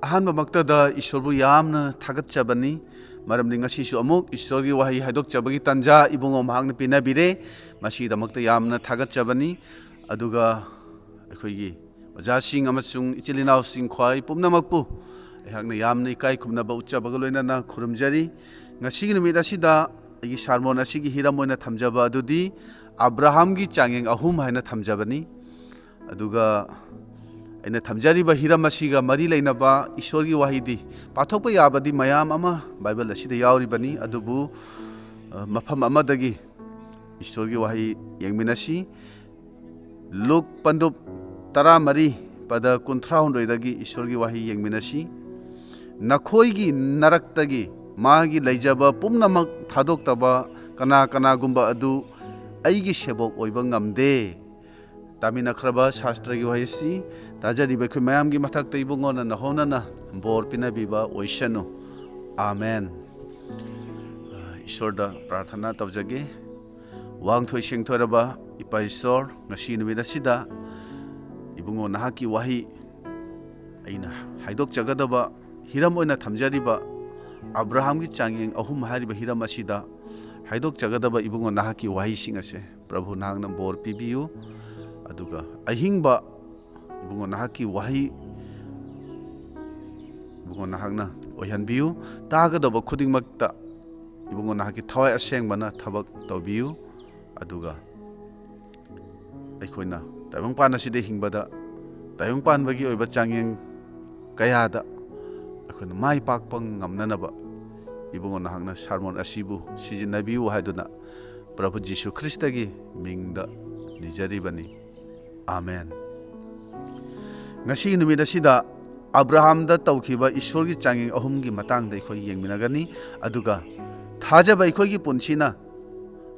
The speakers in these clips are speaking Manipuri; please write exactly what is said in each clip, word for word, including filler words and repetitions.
ꯑꯍꯥꯟꯕꯃꯛꯇꯗ ꯏꯁꯣꯔꯕꯨ ꯌꯥꯝꯅ ꯊꯥꯒꯠꯆꯕꯅꯤ, ꯃꯔꯝꯗꯤ ꯉꯁꯤꯁꯨ ꯑꯃꯨꯛ ꯏꯁꯣꯔꯒꯤ ꯋꯥꯍꯩ ꯍꯥꯏꯗꯣꯛꯆꯕꯒꯤ ꯇꯥꯟꯖꯥ ꯏꯕꯨꯡꯉꯣ ꯃꯍꯥꯛꯅ ꯄꯤꯅꯕꯤꯔꯦ꯫ ꯃꯁꯤꯒꯤꯗꯃꯛꯇ ꯌꯥꯝꯅ ꯊꯥꯒꯠꯆꯕꯅꯤ꯫ ꯑꯗꯨꯒ ꯑꯩꯈꯣꯏꯒꯤ ꯑꯣꯖꯥꯁꯤꯡ ꯑꯃꯁꯨꯡ ꯏꯆꯤꯜ ꯏꯅꯥꯎꯁꯤꯡ ꯈ꯭ꯋꯥꯏ ꯄꯨꯝꯅꯃꯛꯄꯨ ꯑꯩꯍꯥꯛꯅ ꯌꯥꯝꯅ ꯏꯀꯥꯏ ꯈꯨꯝꯅꯕ ꯎꯠꯆꯕꯒ ꯂꯣꯏꯅꯅ ꯈꯨꯔꯨꯝꯖꯔꯤ꯫ ꯉꯁꯤꯒꯤ ꯅꯨꯃꯤꯠ ꯑꯁꯤꯗ ꯑꯩꯒꯤ ꯁꯥꯔꯃꯣꯟ ꯑꯁꯤꯒꯤ ꯍꯤꯔꯝ ꯑꯣꯏꯅ ꯊꯝꯖꯕ ꯑꯗꯨꯗꯤ ꯑꯕ꯭ꯔꯥꯍꯥꯝꯒꯤ ꯆꯥꯡꯌꯦꯡ ꯑꯍꯨꯝ ꯍꯥꯏꯅ ꯊꯝꯖꯕꯅꯤ꯫ ꯑꯗꯨꯒ ꯑꯩꯅ ꯊꯝꯖꯔꯤꯕ ꯍꯤꯔꯝ ꯑꯁꯤꯒ ꯃꯔꯤ ꯂꯩꯅꯕ ꯏꯁꯣꯔꯒꯤ ꯋꯥꯍꯩꯗꯤ ꯄꯥꯊꯣꯛꯄ ꯌꯥꯕꯗꯤ ꯃꯌꯥꯝ ꯑꯃ ꯕꯥꯏꯕꯜ ꯑꯁꯤꯗ ꯌꯥꯎꯔꯤꯕꯅꯤ, ꯑꯗꯨꯕꯨ, ꯑ, ꯃꯐꯝ ꯑꯃꯗꯒꯤ ꯏꯁꯣꯔꯒꯤ ꯋꯥꯍꯩ ꯌꯦꯡꯃꯤꯟꯅꯁꯤ꯫ ꯂꯨꯛ ꯄꯟꯗꯨꯞ ꯇꯔꯥꯃꯔꯤ, ꯄꯗ ꯀꯨꯟꯊ꯭ꯔꯥꯍꯨꯝꯗꯣꯏꯗꯒꯤ ꯏꯁꯣꯔꯒꯤ ꯋꯥꯍꯩ ꯌꯦꯡꯃꯤꯟꯅꯁꯤ꯫ "ꯅꯈꯣꯏꯒꯤ ꯅꯔꯛꯇꯒꯤ ꯃꯥꯒꯤ ꯂꯩꯖꯕ ꯄꯨꯝꯅꯃꯛ ꯊꯥꯗꯣꯛꯇꯕ ꯀꯅꯥ ꯀꯅꯥꯒꯨꯝꯕ ꯑꯗꯨ ꯑꯩꯒꯤ ꯁꯦꯕꯣꯛ ꯑꯣꯏꯕ ꯉꯝꯗꯦ"꯫ ꯇꯥꯃꯤꯟꯅꯈ꯭ꯔꯕ ꯁꯥꯁꯇ꯭ꯔꯒꯤ ꯋꯥꯍꯩꯁꯤ ꯇꯥꯖꯔꯤꯕ ꯑꯩꯈꯣꯏ ꯃꯌꯥꯝꯒꯤ ꯃꯊꯛꯇ ꯏꯕꯨꯡꯉꯣꯅ ꯅꯍꯧꯅꯅ ꯕꯣꯔ ꯄꯤꯅꯕꯤꯕ ꯑꯣꯏꯁꯅꯨ꯫ ꯑꯥꯃꯦꯟ꯫ ꯏꯁꯣꯔꯗ ꯄ꯭ꯔꯥꯔꯊꯅꯥ ꯇꯧꯖꯒꯦ꯫ ꯋꯥꯡꯊꯣꯏ ꯁꯦꯡꯊꯣꯏꯔꯕ ꯏꯄꯥ ꯏꯁꯣꯔ, ꯉꯁꯤ ꯅꯨꯃꯤꯠ ꯑꯁꯤꯗ ꯏꯕꯨꯡꯉꯣ ꯅꯍꯥꯛꯀꯤ ꯋꯥꯍꯩ ꯑꯩꯅ ꯍꯥꯏꯗꯣꯛꯆꯒꯗꯕ ꯍꯤꯔꯝ ꯑꯣꯏꯅ ꯊꯝꯖꯔꯤꯕ ꯑꯕ꯭ꯔꯥꯍꯥꯝꯒꯤ ꯆꯥꯡꯌꯦꯡ ꯑꯍꯨꯝ ꯍꯥꯏꯔꯤꯕ ꯍꯤꯔꯝ ꯑꯁꯤꯗ ꯍꯥꯏꯗꯣꯛꯆꯒꯗꯕ ꯏꯕꯨꯡꯉꯣ ꯅꯍꯥꯛꯀꯤ ꯋꯥꯍꯩꯁꯤꯡ ꯑꯁꯦ ꯄ꯭ꯔꯚꯨ ꯅꯍꯥꯛꯅ ꯕꯣꯔ ꯄꯤꯕꯤꯌꯨ꯫ ꯑꯗꯨꯒ ꯑꯍꯤꯡꯕ ꯏꯕꯨꯡꯉꯣ ꯅꯍꯥꯛꯀꯤ ꯋꯥꯍꯩ ꯏꯕꯨꯡꯉꯣ ꯅꯍꯥꯛꯅ ꯑꯣꯏꯍꯟꯕꯤꯌꯨ꯫ ꯇꯥꯒꯗꯕ ꯈꯨꯗꯤꯡꯃꯛꯇ ꯏꯕꯨꯡꯉꯣ ꯅꯍꯥꯛꯀꯤ ꯊꯋꯥꯏ ꯑꯁꯦꯡꯕꯅ ꯊꯕꯛ ꯇꯧꯕꯤꯌꯨ꯫ ꯑꯗꯨꯒ ꯑꯩꯈꯣꯏꯅ ꯇꯥꯏꯕꯪꯄꯥꯟ ꯑꯁꯤꯗ ꯍꯤꯡꯕꯗ ꯇꯥꯏꯕꯪꯄꯥꯟꯕꯒꯤ ꯑꯣꯏꯕ ꯆꯥꯡꯌꯦꯡ ꯀꯌꯥꯗ ꯑꯩꯈꯣꯏꯅ ꯃꯥꯏ ꯄꯥꯛꯄ ꯉꯝꯅꯅꯕ ꯏꯕꯨꯡꯉꯣ ꯅꯍꯥꯛꯅ ꯁꯥꯔꯃꯣꯟ ꯑꯁꯤꯕꯨ ꯁꯤꯖꯤꯟꯅꯕꯤꯌꯨ ꯍꯥꯏꯗꯨꯅ ꯄ꯭ꯔꯚꯨ ꯖꯤꯁꯨ ꯈ꯭ꯔꯤꯁꯇꯒꯤ ꯃꯤꯡꯗ ꯅꯤꯖꯔꯤꯕꯅꯤ꯫ ꯑꯥꯃꯦꯟ꯫ ꯉꯁꯤꯒꯤ ꯅꯨꯃꯤꯠ ꯑꯁꯤꯗ ꯑꯕ꯭ꯔꯥꯍꯥꯝꯗ ꯇꯧꯈꯤꯕ ꯏꯁꯣꯔꯒꯤ ꯆꯥꯡꯌꯦꯡ ꯑꯍꯨꯝꯒꯤ ꯃꯇꯥꯡꯗ ꯑꯩꯈꯣꯏ ꯌꯦꯡꯃꯤꯟꯅꯒꯅꯤ꯫ ꯑꯗꯨꯒ ꯊꯥꯖꯕ ꯑꯩꯈꯣꯏꯒꯤ ꯄꯨꯟꯁꯤꯅ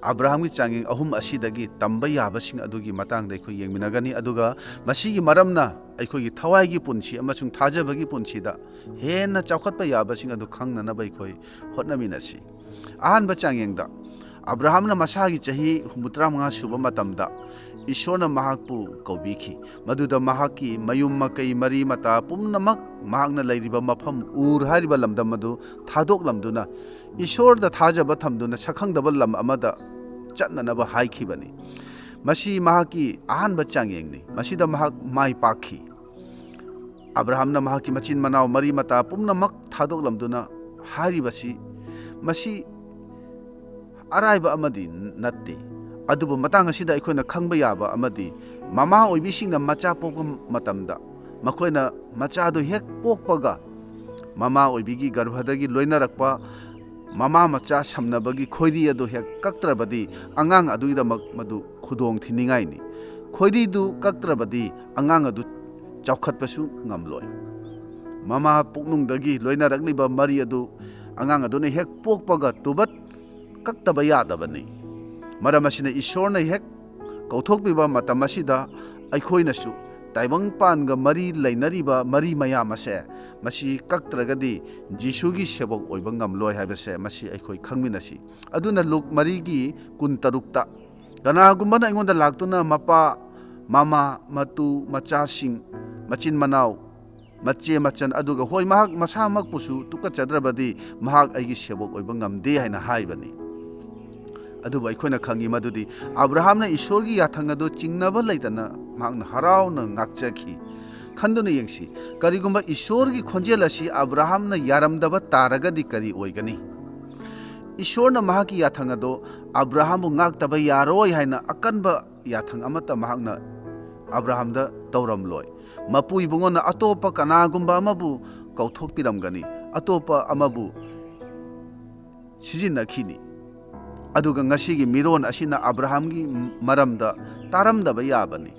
ꯑꯕ꯭ꯔꯥꯍꯥꯝꯒꯤ ꯆꯥꯡꯌꯦꯡ ꯑꯍꯨꯝ ꯑꯁꯤꯗꯒꯤ ꯇꯝꯕ ꯌꯥꯕꯁꯤꯡ ꯑꯗꯨꯒꯤ ꯃꯇꯥꯡꯗ ꯑꯩꯈꯣꯏ ꯌꯦꯡꯃꯤꯟꯅꯒꯅꯤ꯫ ꯑꯗꯨꯒ ꯃꯁꯤꯒꯤ ꯃꯔꯝꯅ ꯑꯩꯈꯣꯏꯒꯤ ꯊꯋꯥꯏꯒꯤ ꯄꯨꯟꯁꯤ ꯑꯃꯁꯨꯡ ꯊꯥꯖꯕꯒꯤ ꯄꯨꯟꯁꯤꯗ ꯍꯦꯟꯅ ꯆꯥꯎꯈꯠꯄ ꯌꯥꯕꯁꯤꯡ ꯑꯗꯨ ꯈꯪꯅꯅꯕ ꯑꯩꯈꯣꯏ ꯍꯣꯠꯅꯃꯤꯟꯅꯁꯤ꯫ ꯑꯍꯥꯟꯕ ꯆꯥꯡꯌꯦꯡꯗ, ꯑꯕ꯭ꯔꯥꯍꯥꯝꯅ ꯃꯁꯥꯒꯤ ꯆꯍꯤ ꯍꯨꯝꯐꯨꯇꯔꯥ ꯃꯉꯥ ꯁꯨꯕ ꯃꯇꯝꯗ ꯏꯁꯣꯔꯅ ꯃꯍꯥꯛꯄꯨ ꯀꯧꯕꯤꯈꯤ꯫ ꯃꯗꯨꯗ ꯃꯍꯥꯛꯀꯤ ꯃꯌꯨꯝ ꯃꯀꯩ, ꯃꯔꯤ ꯃꯇꯥ ꯄꯨꯝꯅꯃꯛ, ꯃꯍꯥꯛꯅ ꯂꯩꯔꯤꯕ ꯃꯐꯝ ꯎꯔ ꯍꯥꯏꯔꯤꯕ ꯂꯝꯗꯝ ꯑꯗꯨ ꯊꯥꯗꯣꯛꯂꯝꯗꯨꯅ, ꯏꯁꯣꯔꯗ ꯊꯥꯖꯕ ꯊꯝꯗꯨꯅ ꯁꯛꯈꯪꯗꯕ ꯂꯝ ꯑꯃꯗ ꯆꯠꯅꯅꯕ ꯍꯥꯏꯈꯤꯕꯅꯤ꯫ ꯃꯁꯤ ꯃꯍꯥꯛꯀꯤ ꯑꯍꯥꯟꯕ ꯆꯥꯡꯌꯦꯡꯅꯤ꯫ ꯃꯁꯤꯗ ꯃꯍꯥꯛ ꯃꯥꯏ ꯄꯥꯛꯈꯤ꯫ ꯑꯕ꯭ꯔꯥꯍꯥꯝꯅ ꯃꯍꯥꯛꯀꯤ ꯃꯆꯤꯟ ꯃꯅꯥꯎ, ꯃꯔꯤ ꯃꯇꯥ ꯄꯨꯝꯅꯃꯛ ꯊꯥꯗꯣꯛꯂꯝꯗꯨꯅ ꯍꯥꯏꯔꯤꯕꯁꯤ, ꯃꯁꯤ ꯑꯔꯥꯏꯕ ꯑꯃꯗꯤ ꯅꯠꯇꯦ꯫ ꯑꯗꯨꯕꯨ ꯃꯇꯥꯡ ꯑꯁꯤꯗ ꯑꯩꯈꯣꯏꯅ ꯈꯪꯕ ꯌꯥꯕ ꯑꯃꯗꯤ, ꯃꯃꯥ ꯑꯣꯏꯕꯤꯁꯤꯡꯅ ꯃꯆꯥ ꯄꯣꯛꯄ ꯃꯇꯝꯗ, ꯃꯈꯣꯏꯅ ꯃꯆꯥꯗꯨ ꯍꯦꯛ ꯄꯣꯛꯄꯒ, ꯃꯃꯥ ꯑꯣꯏꯕꯤꯒꯤ ꯒꯔꯚꯗꯒꯤ ꯂꯣꯏꯅꯔꯛꯄ ꯃꯃꯥ ꯃꯆꯥ ꯁꯝꯅꯕꯒꯤ ꯈꯣꯏꯔꯤ ꯑꯗꯨ ꯍꯦꯛ ꯀꯛꯇ꯭ꯔꯕꯗꯤ, ꯑꯉꯥꯡ ꯑꯗꯨꯒꯤꯗꯃꯛ ꯃꯗꯨ ꯈꯨꯗꯣꯡ ꯊꯤꯅꯤꯡꯉꯥꯏꯅꯤ꯫ ꯈꯣꯏꯔꯤꯗꯨ ꯀꯛꯇ꯭ꯔꯕꯗꯤ, ꯑꯉꯥꯡ ꯑꯗꯨ ꯆꯥꯎꯈꯠꯄꯁꯨ ꯉꯝꯂꯣꯏ꯫ ꯃꯃꯥ ꯄꯨꯛꯅꯨꯡꯗꯒꯤ ꯂꯣꯏꯅꯔꯛꯂꯤꯕ ꯃꯔꯤ ꯑꯗꯨ ꯑꯉꯥꯡ ꯑꯗꯨꯅ ꯍꯦꯛ ꯄꯣꯛꯄꯒ ꯇꯨꯕꯠ ꯀꯛꯇꯕ ꯌꯥꯗꯕꯅꯤ꯫ ꯃꯔꯝ ꯑꯁꯤꯅ, ꯏꯁꯣꯔꯅ ꯍꯦꯛ ꯀꯧꯊꯣꯛꯄꯤꯕ ꯃꯇꯝ ꯑꯁꯤꯗ, ꯑꯩꯈꯣꯏꯅꯁꯨ ꯇꯥꯏꯕꯪꯄꯥꯟꯒ ꯃꯔꯤ ꯂꯩꯅꯔꯤꯕ ꯃꯔꯤ ꯃꯌꯥꯝ ꯑꯁꯦ, ꯃꯁꯤ ꯀꯛꯇ꯭ꯔꯒꯗꯤ ꯖꯤꯁꯨꯒꯤ ꯁꯦꯕꯣꯛ ꯑꯣꯏꯕ ꯉꯝꯂꯣꯏ ꯍꯥꯏꯕꯁꯦ, ꯃꯁꯤ ꯑꯩꯈꯣꯏ ꯈꯪꯃꯤꯟꯅꯁꯤ꯫ ꯑꯗꯨꯅ ꯂꯨꯛ ꯃꯔꯤꯒꯤ ꯀꯨꯟꯇꯔꯨꯛꯇ, "ꯀꯅꯥꯒꯨꯝꯕꯅ ꯑꯩꯉꯣꯟꯗ ꯂꯥꯛꯇꯨꯅ ꯃꯄꯥ, ꯃꯃꯥ, ꯃꯇꯨ, ꯃꯆꯥꯁꯤꯡ, ꯃꯆꯤꯟ ꯃꯅꯥꯎ, ꯃꯆꯦ ꯃꯆꯟ, ꯑꯗꯨꯒ ꯍꯣꯏ, ꯃꯍꯥꯛ ꯃꯁꯥꯃꯛꯄꯨꯁꯨ ꯇꯨꯀꯠꯆꯗ꯭ꯔꯕꯗꯤ, ꯃꯍꯥꯛ ꯑꯩꯒꯤ ꯁꯦꯕꯣꯛ ꯑꯣꯏꯕ ꯉꯝꯗꯦ" ꯍꯥꯏꯅ ꯍꯥꯏꯕꯅꯤ꯫ ꯑꯗꯨꯕꯨ ꯑꯩꯈꯣꯏꯅ ꯈꯪꯉꯤ ꯃꯗꯨꯗꯤ ꯑꯕ꯭ꯔꯥꯍꯥꯝꯅ ꯏꯁꯣꯔꯒꯤ ꯌꯥꯊꯪ ꯑꯗꯨ ꯆꯤꯡꯅꯕ ꯂꯩꯇꯅ ꯃꯍꯥꯛꯅ ꯍꯔꯥꯎꯅ ꯉꯥꯛꯆꯈꯤ꯫ ꯈꯟꯗꯨꯅ ꯌꯦꯡꯁꯤ, ꯀꯔꯤꯒꯨꯝꯕ ꯏꯁꯣꯔꯒꯤ ꯈꯣꯟꯖꯦꯜ ꯑꯁꯤ ꯑꯕ꯭ꯔꯥꯍꯥꯝꯅ ꯌꯥꯔꯝꯗꯕ ꯇꯥꯔꯒꯗꯤ ꯀꯔꯤ ꯑꯣꯏꯒꯅꯤ? ꯏꯁꯣꯔꯅ ꯃꯍꯥꯛꯀꯤ ꯌꯥꯊꯪ ꯑꯗꯨ ꯑꯕ꯭ꯔꯥꯍꯥꯝꯕꯨ ꯉꯥꯛꯇꯕ ꯌꯥꯔꯣꯏ ꯍꯥꯏꯅ ꯑꯀꯟꯕ ꯌꯥꯊꯪ ꯑꯃꯠꯇ ꯃꯍꯥꯛꯅ ꯑꯕ꯭ꯔꯥꯍꯥꯝꯗ ꯇꯧꯔꯝꯂꯣꯏ꯫ ꯃꯄꯨ ꯏꯕꯨꯡꯉꯣꯅ ꯑꯇꯣꯞꯄ ꯀꯅꯥꯒꯨꯝꯕ ꯑꯃꯕꯨ ꯀꯧꯊꯣꯛꯄꯤꯔꯝꯒꯅꯤ, ꯑꯇꯣꯞꯄ ꯑꯃꯕꯨ ꯁꯤꯖꯤꯟꯅꯈꯤꯅꯤ꯫ ꯑꯗꯨꯒ ꯉꯁꯤꯒꯤ ꯃꯤꯔꯣꯟ ꯑꯁꯤꯅ ꯑꯕ꯭ꯔꯥꯍꯥꯝꯒꯤ ꯃꯔꯝꯗ ꯇꯥꯔꯝꯗꯕ ꯌꯥꯕꯅꯤ,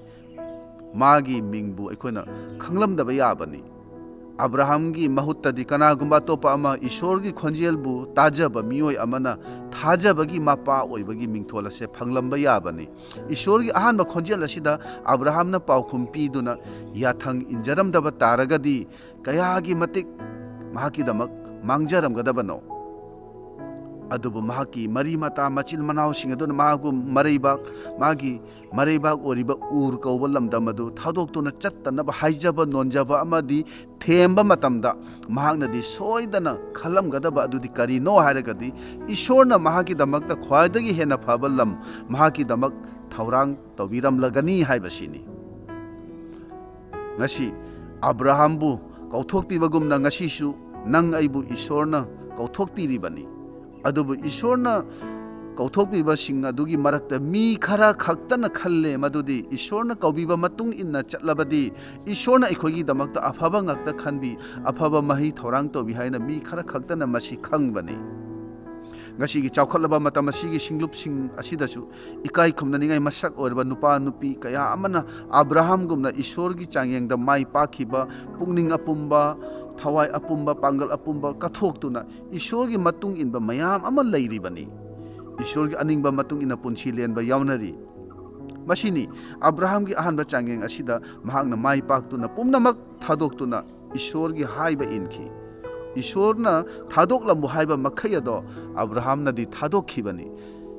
ꯃꯥꯒꯤ ꯃꯤꯡꯕꯨ ꯑꯩꯈꯣꯏꯅ ꯈꯪꯂꯝꯗꯕ ꯌꯥꯕꯅꯤ꯫ ꯑꯕ꯭ꯔꯥꯍꯥꯝꯒꯤ ꯃꯍꯨꯠꯇꯗꯤ ꯀꯅꯥꯒꯨꯝꯕ ꯑꯇꯣꯞꯄ ꯑꯃ, ꯏꯁꯣꯔꯒꯤ ꯈꯣꯟꯖꯦꯜꯕꯨ ꯇꯥꯖꯕ ꯃꯤꯑꯣꯏ ꯑꯃꯅ ꯊꯥꯖꯕꯒꯤ ꯃꯄꯥ ꯑꯣꯏꯕꯒꯤ ꯃꯤꯡꯊꯣꯜ ꯑꯁꯦ ꯐꯪꯂꯝꯕ ꯌꯥꯕꯅꯤ꯫ ꯏꯁꯣꯔꯒꯤ ꯑꯍꯥꯟꯕ ꯈꯣꯟꯖꯦꯜ ꯑꯁꯤꯗ ꯑꯕ꯭ꯔꯥꯍꯥꯝꯅ ꯄꯥꯎꯈꯨꯝ ꯄꯤꯗꯨꯅ ꯌꯥꯊꯪ ꯏꯟꯖꯔꯝꯗꯕ ꯇꯥꯔꯒꯗꯤ, ꯀꯌꯥꯒꯤ ꯃꯇꯤꯛ ꯃꯍꯥꯛꯀꯤꯗꯃꯛ ꯃꯥꯡꯖꯔꯝꯒꯗꯕꯅꯣ? ꯑꯗꯨꯕꯨ ꯃꯍꯥꯛꯀꯤ ꯃꯔꯤ ꯃꯇꯥ, ꯃꯆꯤꯟ ꯃꯅꯥꯎꯁꯤꯡ ꯑꯗꯨꯅ ꯃꯍꯥꯛꯄꯨ ꯃꯔꯩꯕꯥꯛ, ꯃꯥꯒꯤ ꯃꯔꯩꯕꯥꯛ ꯑꯣꯏꯔꯤꯕ ꯎꯔ ꯀꯧꯕ ꯂꯝꯗꯝ ꯑꯗꯨ ꯊꯥꯗꯣꯛꯇꯨꯅ ꯆꯠꯇꯅꯕ ꯍꯥꯏꯖꯕ ꯅꯣꯟꯖꯕ ꯑꯃꯗꯤ ꯊꯦꯝꯕ ꯃꯇꯝꯗ, ꯃꯍꯥꯛꯅꯗꯤ ꯁꯣꯏꯗꯅ ꯈꯜꯂꯝꯒꯗꯕ ꯑꯗꯨꯗꯤ ꯀꯔꯤꯅꯣ ꯍꯥꯏꯔꯒꯗꯤ, ꯏꯁꯣꯔꯅ ꯃꯍꯥꯛꯀꯤꯗꯃꯛꯇ ꯈ꯭ꯋꯥꯏꯗꯒꯤ ꯍꯦꯟꯅ ꯐꯕ ꯂꯝ ꯃꯍꯥꯛꯀꯤꯗꯃꯛ ꯊꯧꯔꯥꯡ ꯇꯧꯕꯤꯔꯝꯂꯒꯅꯤ ꯍꯥꯏꯕꯁꯤꯅꯤ꯫ ꯉꯁꯤ ꯑꯕ꯭ꯔꯥꯍꯥꯝꯕꯨ ꯀꯧꯊꯣꯛꯄꯤꯕꯒꯨꯝꯅ, ꯉꯁꯤꯁꯨ ꯅꯪ ꯑꯩꯕꯨ ꯏꯁꯣꯔꯅ ꯀꯧꯊꯣꯛꯄꯤꯔꯤꯕꯅꯤ꯫ ꯑꯗꯨꯕꯨ ꯏꯁꯣꯔꯅ ꯀꯧꯊꯣꯛꯄꯤꯕꯁꯤꯡ ꯑꯗꯨꯒꯤ ꯃꯔꯛꯇ ꯃꯤ ꯈꯔ ꯈꯛꯇꯅ ꯈꯜꯂꯦ, ꯃꯗꯨꯗꯤ ꯏꯁꯣꯔꯅ ꯀꯧꯕꯤꯕ ꯃꯇꯨꯡ ꯏꯟꯅ ꯆꯠꯂꯕꯗꯤ ꯏꯁꯣꯔꯅ ꯑꯩꯈꯣꯏꯒꯤꯗꯃꯛꯇ ꯑꯐꯕ ꯉꯥꯛꯇ ꯈꯟꯕꯤ, ꯑꯐꯕ ꯃꯍꯩ ꯊꯧꯔꯥꯡ ꯇꯧꯕꯤ ꯍꯥꯏꯅ ꯃꯤ ꯈꯔ ꯈꯛꯇꯅ ꯃꯁꯤ ꯈꯪꯕꯅꯤ꯫ ꯉꯁꯤꯒꯤ ꯆꯥꯎꯈꯠꯂꯕ ꯃꯇꯝ ꯑꯁꯤꯒꯤ ꯁꯤꯡꯂꯨꯞꯁꯤꯡ ꯑꯁꯤꯗꯁꯨ ꯏꯀꯥꯏ ꯈꯨꯝꯅꯅꯤꯡꯉꯥꯏ ꯃꯁꯛ ꯑꯣꯏꯔꯕ ꯅꯨꯄꯥ ꯅꯨꯄꯤ ꯀꯌꯥ ꯑꯃꯅ ꯑꯕ꯭ꯔꯥꯍꯥꯝꯒꯨꯝꯅ ꯏꯁꯣꯔꯒꯤ ꯆꯥꯡꯌꯦꯡꯗ ꯃꯥꯏ ꯄꯥꯛꯈꯤꯕ, ꯄꯨꯛꯅꯤꯡ ꯑꯄꯨꯝꯕ, ꯊꯋꯥꯏ ꯑꯄꯨꯝꯕ, ꯄꯥꯡꯒꯜ ꯑꯄꯨꯝꯕ ꯀꯠꯊꯣꯛꯇꯨꯅ ꯏꯁꯣꯔꯒꯤ ꯃꯇꯨꯡ ꯏꯟꯕ ꯃꯌꯥꯝ ꯑꯃ ꯂꯩꯔꯤꯕꯅꯤ꯫ ꯏꯁꯣꯔꯒꯤ ꯑꯅꯤꯡꯕ ꯃꯇꯨꯡ ꯏꯟꯅ ꯄꯨꯟꯁꯤ ꯂꯦꯟꯕ ꯌꯥꯎꯅꯔꯤ꯫ ꯃꯁꯤꯅꯤ ꯑꯕ꯭ꯔꯥꯍꯥꯝꯒꯤ ꯑꯍꯥꯟꯕ ꯆꯥꯡꯌꯦꯡ ꯑꯁꯤꯗ ꯃꯍꯥꯛꯅ ꯃꯥꯏ ꯄꯥꯛꯇꯨꯅ ꯄꯨꯝꯅꯃꯛ ꯊꯥꯗꯣꯛꯇꯨꯅ ꯏꯁꯣꯔꯒꯤ ꯍꯥꯏꯕ ꯏꯟꯈꯤ꯫ ꯏꯁꯣꯔꯅ ꯊꯥꯗꯣꯛꯂꯝꯃꯨ ꯍꯥꯏꯕ ꯃꯈꯩ ꯑꯗꯣ ꯑꯕ꯭ꯔꯥꯍꯥꯝꯅꯗꯤ ꯊꯥꯗꯣꯛꯈꯤꯕꯅꯤ꯫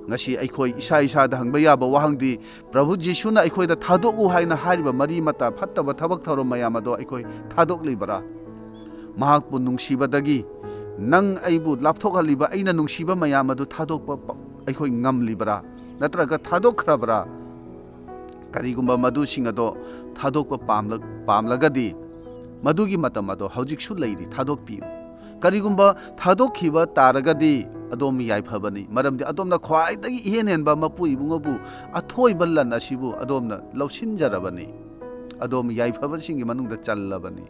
ꯉꯁꯤ ꯑꯩꯈꯣꯏ ꯏꯁꯥ ꯏꯁꯥꯗ ꯍꯪꯕ ꯌꯥꯕ ꯋꯥꯍꯪꯗꯤ, ꯄ꯭ꯔꯚꯨ ꯖꯤꯁꯨꯅ ꯑꯩꯈꯣꯏꯗ ꯊꯥꯗꯣꯛꯎ ꯍꯥꯏꯅ ꯍꯥꯏꯔꯤꯕ ꯃꯔꯤ ꯃꯇꯥ ꯐꯠꯇꯕ ꯊꯕꯛ ꯊꯧꯔꯝ ꯃꯌꯥꯝ ꯑꯗꯣ ꯑꯩꯈꯣꯏ ꯊꯥꯗꯣꯛꯂꯤꯕꯔꯥ? ꯃꯍꯥꯛꯄꯨ ꯅꯨꯡꯁꯤꯕꯗꯒꯤ ꯅꯪ ꯑꯩꯕꯨ ꯂꯥꯞꯊꯣꯛꯍꯜꯂꯤꯕ ꯑꯩꯅ ꯅꯨꯡꯁꯤꯕ ꯃꯌꯥꯝ ꯑꯗꯨ ꯊꯥꯗꯣꯛꯄ ꯄ-, ꯑꯩꯈꯣꯏ ꯉꯝꯂꯤꯕꯔꯥ? ꯅꯠꯇ꯭ꯔꯒ ꯊꯥꯗꯣꯛꯈ꯭ꯔꯕ꯭ꯔꯥ? ꯀꯔꯤꯒꯨꯝꯕ ꯃꯗꯨꯁꯤꯡ ꯑꯗꯣ ꯊꯥꯗꯣꯛꯄ ꯄꯥꯝꯂ-, ꯄꯥꯝꯂꯒꯗꯤ, ꯃꯗꯨꯒꯤ ꯃꯇꯝ ꯑꯗꯣ ꯍꯧꯖꯤꯛꯁꯨ ꯂꯩꯔꯤ, ꯊꯥꯗꯣꯛꯄꯤꯌꯨ꯫ ꯀꯔꯤꯒꯨꯝꯕ ꯊꯥꯗꯣꯛꯈꯤꯕ ꯇꯥꯔꯒꯗꯤ ꯑꯗꯣꯝ ꯌꯥꯏꯐꯕꯅꯤ, ꯃꯔꯝꯗꯤ ꯑꯗꯣꯝꯅ ꯈ꯭ꯋꯥꯏꯗꯒꯤ ꯏꯍꯦꯟ ꯍꯦꯟꯕ ꯃꯄꯨ ꯏꯕꯨꯡꯉꯣꯕꯨ ꯑꯊꯣꯏꯕ ꯂꯟ ꯑꯁꯤꯕꯨ ꯑꯗꯣꯝꯅ ꯂꯧꯁꯤꯟꯖꯔꯕꯅꯤ, ꯑꯗꯣꯝ ꯌꯥꯏꯐꯕꯁꯤꯡꯒꯤ ꯃꯅꯨꯡꯗ ꯆꯜꯂꯕꯅꯤ꯫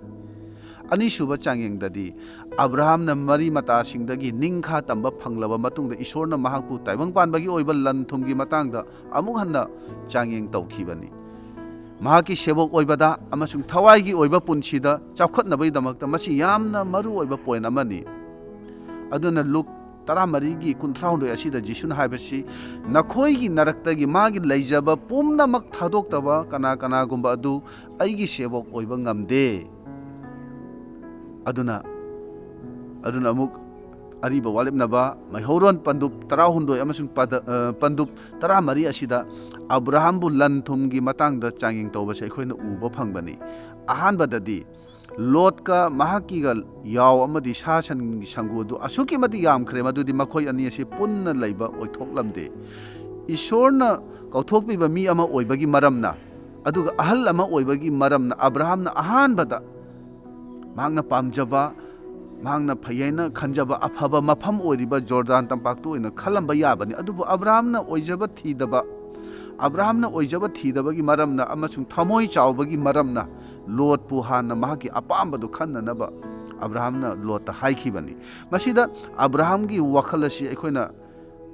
ꯑꯅꯤꯁꯨꯕ ꯆꯥꯡꯌꯦꯡꯗꯗꯤ, ꯑꯕ꯭ꯔꯥꯍꯥꯝꯅ ꯃꯔꯤ ꯃꯇꯥꯁꯤꯡꯗꯒꯤ ꯅꯤꯡꯈꯥ ꯇꯝꯕ ꯐꯪꯂꯕ ꯃꯇꯨꯡꯗ ꯏꯁꯣꯔꯅ ꯃꯍꯥꯛꯄꯨ ꯇꯥꯏꯕꯪ ꯄꯥꯟꯕꯒꯤ ꯑꯣꯏꯕ ꯂꯟ ꯊꯨꯝꯒꯤ ꯃꯇꯥꯡꯗ ꯑꯃꯨꯛ ꯍꯟꯅ ꯆꯥꯡꯌꯦꯡ ꯇꯧꯈꯤꯕꯅꯤ꯫ ꯃꯍꯥꯛꯀꯤ ꯁꯦꯕꯣꯛ ꯑꯣꯏꯕꯗ ꯑꯃꯁꯨꯡ ꯊꯋꯥꯏꯒꯤ ꯑꯣꯏꯕ ꯄꯨꯟꯁꯤꯗ ꯆꯥꯎꯈꯠꯅꯕꯒꯤꯗꯃꯛꯇ ꯃꯁꯤ ꯌꯥꯝꯅ ꯃꯔꯨ ꯑꯣꯏꯕ ꯄꯣꯏꯟ ꯑꯃꯅꯤ꯫ ꯑꯗꯨꯅ ꯂꯨꯛ ꯇꯔꯥꯃꯔꯤꯒꯤ ꯀꯨꯟꯊ꯭ꯔꯥꯍꯨꯝꯗꯣꯏ ꯑꯁꯤꯗ ꯖꯤꯁꯨꯅ ꯍꯥꯏꯕꯁꯤ, "ꯅꯈꯣꯏꯒꯤ ꯅꯔꯛꯇꯒꯤ ꯃꯥꯒꯤ ꯂꯩꯖꯕ ꯄꯨꯝꯅꯃꯛ ꯊꯥꯗꯣꯛꯇꯕ ꯀꯅꯥ ꯀꯅꯥꯒꯨꯝꯕ ꯑꯗꯨ ꯑꯩꯒꯤ ꯁꯦꯕꯣꯛ ꯑꯣꯏꯕ ꯉꯝꯗꯦ"꯫ ꯑꯗꯨꯅ, ꯑꯗꯨꯅ ꯑꯃꯨꯛ ꯑꯔꯤꯕ ꯋꯥꯔꯦꯞꯅꯕ ꯃꯩꯍꯧꯔꯣꯟ ꯄꯟꯗꯨꯞ ꯇꯔꯥꯍꯨꯝꯗꯣꯏ ꯑꯃꯁꯨꯡ ꯄꯗ-, ꯑ, ꯄꯟꯗꯨꯞ ꯇꯔꯥꯃꯔꯤ ꯑꯁꯤꯗ ꯑꯕ꯭ꯔꯥꯍꯝꯕꯨ ꯂꯟ ꯊꯨꯝꯒꯤ ꯃꯇꯥꯡꯗ ꯆꯥꯡꯌꯦꯡ ꯇꯧꯕꯁꯦ ꯑꯩꯈꯣꯏꯅ ꯎꯕ ꯐꯪꯕꯅꯤ꯫ ꯑꯍꯥꯟꯕꯗꯗꯤ ꯂꯣꯠꯀ ꯃꯍꯥꯛꯀꯤꯒ ꯌꯥꯎ ꯑꯃꯗꯤ ꯁꯥ ꯁꯟꯒꯤ ꯁꯪꯒꯨ ꯑꯗꯨ ꯑꯁꯨꯛꯀꯤ ꯃꯇꯤꯛ ꯌꯥꯝꯈ꯭ꯔꯦ, ꯃꯗꯨꯗꯤ ꯃꯈꯣꯏ ꯑꯅꯤ ꯑꯁꯤ ꯄꯨꯟꯅ ꯂꯩꯕ ꯑꯣꯏꯊꯣꯛꯂꯝꯗꯦ꯫ ꯏꯁꯣꯔꯅ ꯀꯧꯊꯣꯛꯄꯤꯕ ꯃꯤ ꯑꯃ ꯑꯣꯏꯕꯒꯤ ꯃꯔꯝꯅ, ꯑꯗꯨꯒ ꯑꯍꯜ ꯑꯃ ꯑꯣꯏꯕꯒꯤ ꯃꯔꯝꯅ, ꯑꯕ꯭ꯔꯥꯍꯝꯅ ꯑꯍꯥꯟꯕꯗ ꯃꯍꯥꯛꯅ ꯄꯥꯝꯖꯕ, ꯃꯍꯥꯛꯅ ꯐꯩ ꯍꯥꯏꯅ ꯈꯟꯖꯕ ꯑꯐꯕ ꯃꯐꯝ ꯑꯣꯏꯔꯤꯕ ꯖꯣꯔꯗꯥꯟ ꯇꯝꯄꯥꯛꯇꯨ ꯑꯣꯏꯅ ꯈꯜꯂꯝꯕ ꯌꯥꯕꯅꯤ꯫ ꯑꯗꯨꯕꯨ ꯑꯕ꯭ꯔꯥꯍꯝꯅ ꯑꯣꯏꯖꯕ ꯊꯤꯗꯕ, ꯑꯕ꯭ꯔꯥꯍꯝꯅ ꯑꯣꯏꯖꯕ ꯊꯤꯗꯕꯒꯤ ꯃꯔꯝꯅ ꯑꯃꯁꯨꯡ ꯊꯃꯣꯏ ꯆꯥꯎꯕꯒꯤ ꯃꯔꯝꯅ ꯂꯣꯠꯄꯨ ꯍꯥꯟꯅ ꯃꯍꯥꯛꯀꯤ ꯑꯄꯥꯝꯕꯗꯨ ꯈꯟꯅꯅꯕ ꯑꯕ꯭ꯔꯥꯍꯝꯅ ꯂꯣꯠꯇ ꯍꯥꯏꯈꯤꯕꯅꯤ꯫ ꯃꯁꯤꯗ ꯑꯕ꯭ꯔꯥꯍꯝꯒꯤ ꯋꯥꯈꯜ ꯑꯁꯤ ꯑꯩꯈꯣꯏꯅ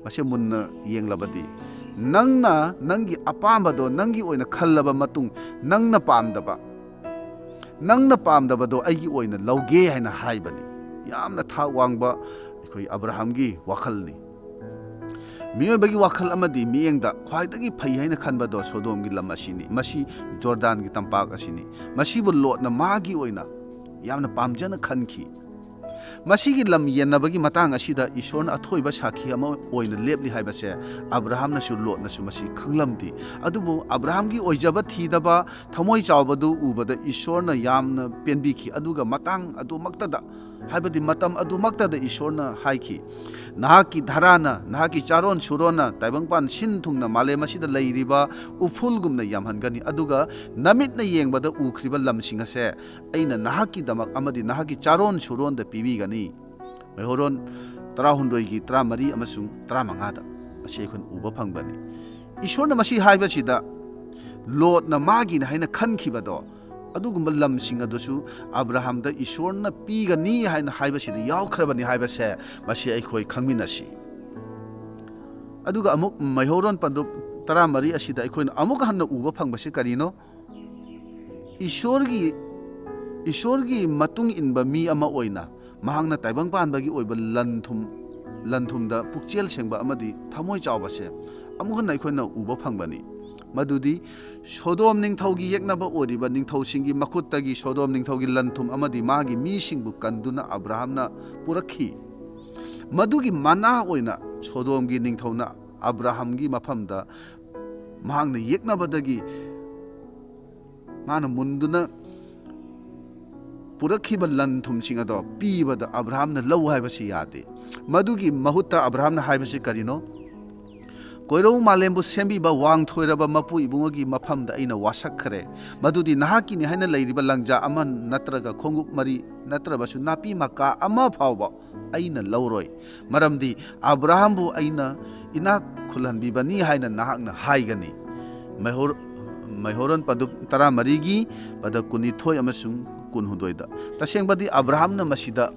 ꯃꯁꯤ ꯃꯨꯟꯅ ꯌꯦꯡꯂꯕꯗꯤ, "ꯅꯪꯅ ꯅꯪꯒꯤ ꯑꯄꯥꯝꯕꯗꯣ ꯅꯪꯒꯤ ꯑꯣꯏꯅ ꯈꯜꯂꯕ ꯃꯇꯨꯡ, ꯅꯪꯅ ꯄꯥꯝꯗꯕ, ꯅꯪꯅ ꯄꯥꯝꯗꯕꯗꯣ ꯑꯩꯒꯤ ꯑꯣꯏꯅ ꯂꯧꯒꯦ" ꯍꯥꯏꯅ ꯍꯥꯏꯕꯅꯤ꯫ ꯌꯥꯝꯅ ꯊꯥꯛ ꯋꯥꯡꯕ ꯑꯩꯈꯣꯏ ꯑꯕ꯭ꯔꯥꯍꯝꯒꯤ ꯋꯥꯈꯜꯅꯤ꯫ ꯃꯤꯑꯣꯏꯕꯒꯤ ꯋꯥꯈꯜ ꯑꯃꯗꯤ ꯃꯤꯠꯌꯦꯡꯗ ꯈ꯭ꯋꯥꯏꯗꯒꯤ ꯐꯩ ꯍꯥꯏꯅ ꯈꯟꯕꯗꯣ ꯁꯣꯗꯣꯝꯒꯤ ꯂꯝ ꯑꯁꯤꯅꯤ꯫ ꯃꯁꯤ ꯖꯣꯔꯗꯥꯟꯒꯤ ꯇꯝꯄꯥꯛ ꯑꯁꯤꯅꯤ꯫ ꯃꯁꯤꯕꯨ ꯂꯣꯠꯅ ꯃꯥꯒꯤ ꯑꯣꯏꯅ ꯌꯥꯝꯅ ꯄꯥꯝꯖꯅ ꯈꯟꯈꯤ꯫ ꯃꯁꯤꯒꯤ ꯂꯝ ꯌꯦꯟꯅꯕꯒꯤ ꯃꯇꯥꯡ ꯑꯁꯤꯗ ꯏꯁꯣꯔꯅ ꯑꯊꯣꯏꯕ ꯁꯥꯈꯤ ꯑꯃ ꯑꯣꯏꯅ ꯂꯦꯞꯂꯤ ꯍꯥꯏꯕꯁꯦ ꯑꯕ꯭ꯔꯥꯍꯝꯅꯁꯨ ꯂꯣꯠꯅꯁꯨ ꯃꯁꯤ ꯈꯪꯂꯝꯗꯦ꯫ ꯑꯗꯨꯕꯨ ꯑꯕ꯭ꯔꯥꯍꯝꯒꯤ ꯑꯣꯏꯖꯕ ꯊꯤꯗꯕ ꯊꯃꯣꯏ ꯆꯥꯎꯕꯗꯨ ꯎꯕꯗ ꯏꯁꯣꯔꯅ ꯌꯥꯝꯅ ꯄꯦꯟꯕꯤꯈꯤ, ꯑꯗꯨꯒ ꯃꯇꯥꯡ ꯑꯗꯨꯃꯛꯇꯗ, ꯍꯥꯏꯕꯗꯤ ꯃꯇꯝ ꯑꯗꯨꯃꯛꯇꯗ ꯏꯁꯣꯔꯅ ꯍꯥꯏꯈꯤ, "ꯅꯍꯥꯛꯀꯤ ꯙꯔꯥꯅ, ꯅꯍꯥꯛꯀꯤ ꯆꯥꯔꯣꯟ ꯁꯨꯔꯣꯟꯅ ꯇꯥꯏꯕꯪꯄꯥꯟ ꯁꯤꯟ ꯊꯨꯡꯅ ꯃꯥꯂꯦꯝ ꯑꯁꯤꯗ ꯂꯩꯔꯤꯕ ꯎꯐꯨꯜꯒꯨꯝꯅ ꯌꯥꯝꯍꯟꯒꯅꯤ, ꯑꯗꯨꯒ ꯅꯃꯤꯠꯅ ꯌꯦꯡꯕꯗ ꯎꯈ꯭ꯔꯤꯕ ꯂꯝꯁꯤꯡ ꯑꯁꯦ ꯑꯩꯅ ꯅꯍꯥꯛꯀꯤꯗꯃꯛ ꯑꯃꯗꯤ ꯅꯍꯥꯛꯀꯤ ꯆꯥꯔꯣꯟ ꯁꯨꯔꯣꯟꯗ ꯄꯤꯕꯤꯒꯅꯤ"꯫ ꯃꯩꯍꯧꯔꯣꯟ ꯇꯔꯥꯍꯨꯝꯗꯣꯏꯒꯤ ꯇꯔꯥꯃꯔꯤ ꯑꯃꯁꯨꯡ ꯇꯔꯥꯃꯉꯥꯗ ꯑꯁꯤ ꯑꯩꯈꯣꯏꯅ ꯎꯕ ꯐꯪꯕꯅꯤ꯫ ꯏꯁꯣꯔꯅ ꯃꯁꯤ ꯍꯥꯏꯕꯁꯤꯗ ꯂꯣꯠꯅ ꯃꯥꯒꯤꯅꯤ ꯍꯥꯏꯅ ꯈꯟꯈꯤꯕꯗꯣ, ꯑꯗꯨꯒꯨꯝꯕ ꯂꯝꯁꯤꯡ ꯑꯗꯨꯁꯨ ꯑꯕ꯭ꯔꯥꯍꯝꯗ ꯏꯁꯣꯔꯅ ꯄꯤꯒꯅꯤ ꯍꯥꯏꯅ ꯍꯥꯏꯕꯁꯤꯗ ꯌꯥꯎꯈ꯭ꯔꯕꯅꯤ ꯍꯥꯏꯕꯁꯦ ꯃꯁꯤ ꯑꯩꯈꯣꯏ ꯈꯪꯃꯤꯟꯅꯁꯤ꯫ ꯑꯗꯨꯒ ꯑꯃꯨꯛ ꯃꯩꯍꯧꯔꯣꯟ ꯄꯟꯗꯨꯞ ꯇꯔꯥꯃꯔꯤ ꯑꯁꯤꯗ ꯑꯩꯈꯣꯏꯅ ꯑꯃꯨꯛ ꯍꯟꯅ ꯎꯕ ꯐꯪꯕꯁꯤ ꯀꯔꯤꯅꯣ? ꯏꯁꯣꯔꯒꯤ, ꯏꯁꯣꯔꯒꯤ ꯃꯇꯨꯡ ꯏꯟꯕ ꯃꯤ ꯑꯃ ꯑꯣꯏꯅ ꯃꯍꯥꯛꯅ ꯇꯥꯏꯕꯪ ꯄꯥꯟꯕꯒꯤ ꯑꯣꯏꯕ ꯂꯟ ꯊꯨꯝ, ꯂꯟ ꯊꯨꯝꯗ ꯄꯨꯛꯆꯦꯜ ꯁꯦꯡꯕ ꯑꯃꯗꯤ ꯊꯃꯣꯏ ꯆꯥꯎꯕꯁꯦ ꯑꯃꯨꯛ ꯍꯟꯅ ꯑꯩꯈꯣꯏꯅ ꯎꯕ ꯐꯪꯕꯅꯤ꯫ ꯃꯗꯨꯗꯤ ꯁꯣꯗꯣꯝ ꯅꯤꯡꯊꯧꯒꯤ ꯌꯦꯛꯅꯕ ꯑꯣꯏꯔꯤꯕ ꯅꯤꯡꯊꯧꯁꯤꯡꯒꯤ ꯃꯈꯨꯠꯇꯒꯤ ꯁꯣꯗꯣꯝ ꯅꯤꯡꯊꯧꯒꯤ ꯂꯟ ꯊꯨꯝ ꯑꯃꯗꯤ ꯃꯥꯒꯤ ꯃꯤꯁꯤꯡꯕꯨ ꯀꯟꯗꯨꯅ ꯑꯕ꯭ꯔꯥꯍꯝꯅ ꯄꯨꯔꯛꯈꯤ꯫ ꯃꯗꯨꯒꯤ ꯃꯅꯥ ꯑꯣꯏꯅ ꯁꯣꯗꯣꯝꯒꯤ ꯅꯤꯡꯊꯧꯅ ꯑꯕ꯭ꯔꯥꯍꯝꯒꯤ ꯃꯐꯝꯗ ꯃꯍꯥꯛꯅ ꯌꯦꯛꯅꯕꯗꯒꯤ ꯃꯥꯅ ꯃꯨꯟꯗꯨꯅ ꯄꯨꯔꯛꯈꯤꯕ ꯂꯟ ꯊꯨꯝꯁꯤꯡ ꯑꯗꯣ ꯄꯤꯕꯗ ꯑꯕ꯭ꯔꯥꯍꯝꯅ ꯂꯧ ꯍꯥꯏꯕꯁꯤ ꯌꯥꯗꯦ꯫ ꯃꯗꯨꯒꯤ ꯃꯍꯨꯠꯇ ꯑꯕ꯭ꯔꯥꯍꯝꯅ ꯍꯥꯏꯕꯁꯤ ꯀꯔꯤꯅꯣ? ꯀꯣꯏꯔꯧ ꯃꯥꯂꯦꯝꯕꯨ ꯁꯦꯝꯕꯤꯕ ꯋꯥꯡꯊꯣꯏꯔꯕ ꯃꯄꯨ ꯏꯕꯨꯡꯉꯣꯒꯤ ꯃꯐꯝꯗ ꯑꯩꯅ ꯋꯥꯁꯛꯈ꯭ꯔꯦ꯫ ꯃꯗꯨꯗꯤ ꯅꯍꯥꯛꯀꯤꯅꯤ ꯍꯥꯏꯅ ꯂꯩꯔꯤꯕ ꯂꯪꯖꯥ ꯑꯃ ꯅꯠꯇ꯭ꯔꯒ ꯈꯣꯡꯎꯞ ꯃꯔꯤ ꯅꯠꯇ꯭ꯔꯕꯁꯨ ꯅꯥꯄꯤ ꯃꯀꯥ ꯑꯃ ꯐꯥꯎꯕ ꯑꯩꯅ ꯂꯧꯔꯣꯏ꯫ ꯃꯔꯝꯗꯤ ꯑꯕ꯭ꯔꯥꯍꯝꯕꯨ ꯑꯩꯅ ꯏꯅꯥꯛ ꯈꯨꯜꯍꯟꯕꯤꯕꯅꯤ ꯍꯥꯏꯅ ꯅꯍꯥꯛꯅ ꯍꯥꯏꯒꯅꯤ꯫ ꯃꯩꯍꯧꯔ-, ꯃꯩꯍꯧꯔꯣꯟ ꯄꯗꯨꯞ ꯇꯔꯥꯃꯔꯤꯒꯤ ꯄꯗ ꯀꯨꯟꯅꯤꯊꯣꯏ ꯑꯃꯁꯨꯡ ꯀꯨꯟꯍꯨꯝꯗꯣꯏꯗ꯫ ꯇꯁꯦꯡꯕꯗꯤ ꯑꯕ꯭ꯔꯥꯍꯝꯅ ꯃꯁꯤꯗ,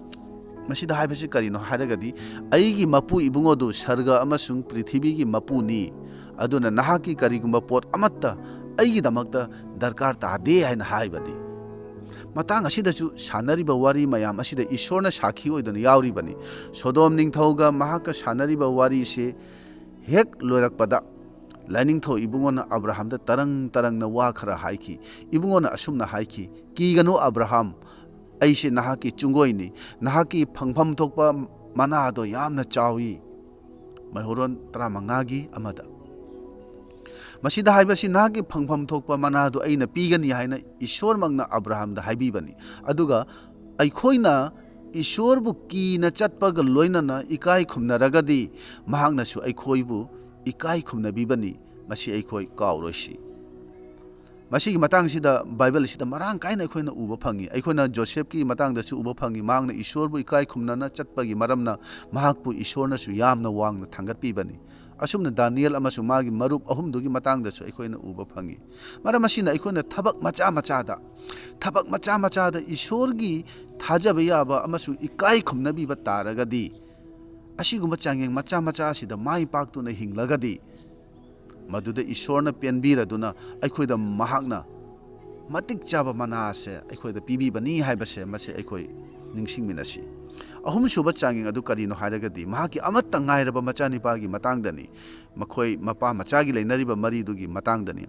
ꯃꯁꯤꯗ ꯍꯥꯏꯕꯁꯤ ꯀꯔꯤꯅꯣ ꯍꯥꯏꯔꯒꯗꯤ, "ꯑꯩꯒꯤ ꯃꯄꯨ ꯏꯕꯨꯡꯉꯣꯗꯨ ꯁꯔꯒ ꯑꯃꯁꯨꯡ ꯄ꯭ꯔꯤꯊꯤꯕꯤꯒꯤ ꯃꯄꯨꯅꯤ, ꯑꯗꯨꯅ ꯅꯍꯥꯛꯀꯤ ꯀꯔꯤꯒꯨꯝꯕ ꯄꯣꯠ ꯑꯃꯠꯇ ꯑꯩꯒꯤꯗꯃꯛꯇ ꯗꯔꯀꯥꯔ ꯇꯥꯗꯦ" ꯍꯥꯏꯅ ꯍꯥꯏꯕꯅꯤ꯫ ꯃꯇꯥꯡ ꯑꯁꯤꯗꯁꯨ ꯁꯥꯟꯅꯔꯤꯕ ꯋꯥꯔꯤ ꯃꯌꯥꯝ ꯑꯁꯤꯗ ꯏꯁꯣꯔꯅ ꯁꯥꯈꯤ ꯑꯣꯏꯗꯨꯅ ꯌꯥꯎꯔꯤꯕꯅꯤ꯫ ꯁꯣꯗꯣꯝ ꯅꯤꯡꯊꯧꯒ ꯃꯍꯥꯛꯀ ꯁꯥꯟꯅꯔꯤꯕ ꯋꯥꯔꯤꯁꯦ ꯍꯦꯛ ꯂꯣꯏꯔꯛꯄꯗ, ꯂꯥꯏꯅꯤꯡꯊꯧ ꯏꯕꯨꯡꯉꯣꯅ ꯑꯕ꯭ꯔꯥꯍꯝꯗ ꯇꯔꯪ ꯇꯔꯪꯅ ꯋꯥ ꯈꯔ ꯍꯥꯏꯈꯤ꯫ ꯏꯕꯨꯡꯉꯣꯅ ꯑꯁꯨꯝꯅ ꯍꯥꯏꯈꯤ, "ꯀꯤꯒꯅꯨ ꯑꯕ꯭ꯔꯥꯍꯝ, ꯑꯩꯁꯦ ꯅꯍꯥꯛꯀꯤ ꯆꯨꯡꯒꯣꯏꯅꯤ꯫ ꯅꯍꯥꯛꯀꯤ ꯐꯪꯐꯝ ꯊꯣꯛꯄ ꯃꯅꯥꯗꯣ ꯌꯥꯝꯅ ꯆꯥꯎꯏ"꯫ ꯃꯩꯍꯧꯔꯣꯟ ꯇꯔꯥꯃꯉꯥꯒꯤ ꯑꯃꯗ꯫ ꯃꯁꯤꯗ ꯍꯥꯏꯕꯁꯤ ꯅꯍꯥꯛꯀꯤ ꯐꯪꯐꯝ ꯊꯣꯛꯄ ꯃꯅꯥꯗꯨ ꯑꯩꯅ ꯄꯤꯒꯅꯤ ꯍꯥꯏꯅ ꯏꯁꯣꯔꯃꯛꯅ ꯑꯕ꯭ꯔꯥꯍꯝꯗ ꯍꯥꯏꯕꯤꯕꯅꯤ꯫ ꯑꯗꯨꯒ ꯑꯩꯈꯣꯏꯅ ꯏꯁꯣꯔꯕꯨ ꯀꯤꯅ ꯆꯠꯄꯒ ꯂꯣꯏꯅꯅ ꯏꯀꯥꯏ ꯈꯨꯝꯅꯔꯒꯗꯤ ꯃꯍꯥꯛꯅꯁꯨ ꯑꯩꯈꯣꯏꯕꯨ ꯏꯀꯥꯏ ꯈꯨꯝꯅꯕꯤꯕꯅꯤ꯫ ꯃꯁꯤ ꯑꯩꯈꯣꯏ ꯀꯥꯎꯔꯣꯏꯁꯤ꯫ ꯃꯁꯤꯒꯤ ꯃꯇꯥꯡꯁꯤꯗ ꯕꯥꯏꯕꯜꯁꯤꯗ ꯃꯔꯥꯡ ꯀꯥꯏꯅ ꯑꯩꯈꯣꯏꯅ ꯎꯕ ꯐꯪꯉꯤ꯫ ꯑꯩꯈꯣꯏꯅ ꯖꯣꯁꯦꯐꯀꯤ ꯃꯇꯥꯡꯗꯁꯨ ꯎꯕ ꯐꯪꯉꯤ꯫ ꯃꯍꯥꯛꯅ ꯏꯁꯣꯔꯕꯨ ꯏꯀꯥꯏ ꯈꯨꯝꯅꯅ ꯆꯠꯄꯒꯤ ꯃꯔꯝꯅ ꯃꯍꯥꯛꯄꯨ ꯏꯁꯣꯔꯅꯁꯨ ꯌꯥꯝꯅ ꯋꯥꯡꯅ ꯊꯥꯡꯒꯠꯄꯤꯕꯅꯤ꯫ ꯑꯁꯨꯝꯅ ꯗꯥꯅꯤꯌꯦꯜ ꯑꯃꯁꯨꯡ ꯃꯥꯒꯤ ꯃꯔꯨꯞ ꯑꯍꯨꯝꯗꯨꯒꯤ ꯃꯇꯥꯡꯗꯁꯨ ꯑꯩꯈꯣꯏꯅ ꯎꯕ ꯐꯪꯉꯤ꯫ ꯃꯔꯝ ꯑꯁꯤꯅ ꯑꯩꯈꯣꯏꯅ ꯊꯕꯛ ꯃꯆꯥ ꯃꯆꯥꯗ, ꯊꯕꯛ ꯃꯆꯥ ꯃꯆꯥꯗ ꯏꯁꯣꯔꯒꯤ ꯊꯥꯖꯕ ꯌꯥꯕ ꯑꯃꯁꯨꯡ ꯏꯀꯥꯏ ꯈꯨꯝꯅꯕꯤꯕ ꯇꯥꯔꯒꯗꯤ, ꯑꯁꯤꯒꯨꯝꯕ ꯆꯥꯡꯌꯦꯡ ꯃꯆꯥ ꯃꯆꯥ ꯑꯁꯤꯗ ꯃꯥꯏ ꯄꯥꯛꯇꯨꯅ ꯍꯤꯡꯂꯒꯗꯤ, ꯃꯗꯨꯗ ꯏꯁꯣꯔꯅ ꯄꯦꯟꯕꯤꯔꯗꯨꯅ ꯑꯩꯈꯣꯏꯗ ꯃꯍꯥꯛꯅ ꯃꯇꯤꯛ ꯆꯥꯕ ꯃꯅꯥ ꯑꯁꯦ ꯑꯩꯈꯣꯏꯗ ꯄꯤꯕꯤꯕꯅꯤ ꯍꯥꯏꯕꯁꯦ, ꯃꯁꯤ ꯑꯩꯈꯣꯏ ꯅꯤꯡꯁꯤꯡꯃꯤꯟꯅꯁꯤ꯫ ꯑꯍꯨꯝꯁꯨꯕ ꯆꯥꯡꯌꯦꯡ ꯑꯗꯨ ꯀꯔꯤꯅꯣ ꯍꯥꯏꯔꯒꯗꯤ, ꯃꯍꯥꯛꯀꯤ ꯑꯃꯠꯇ ꯉꯥꯏꯔꯕ ꯃꯆꯥꯅꯤꯄꯥꯒꯤ ꯃꯇꯥꯡꯗꯅꯤ꯫ ꯃꯈꯣꯏ ꯃꯄꯥ ꯃꯆꯥꯒꯤ ꯂꯩꯅꯔꯤꯕ ꯃꯔꯤꯗꯨꯒꯤ ꯃꯇꯥꯡꯗꯅꯤ꯫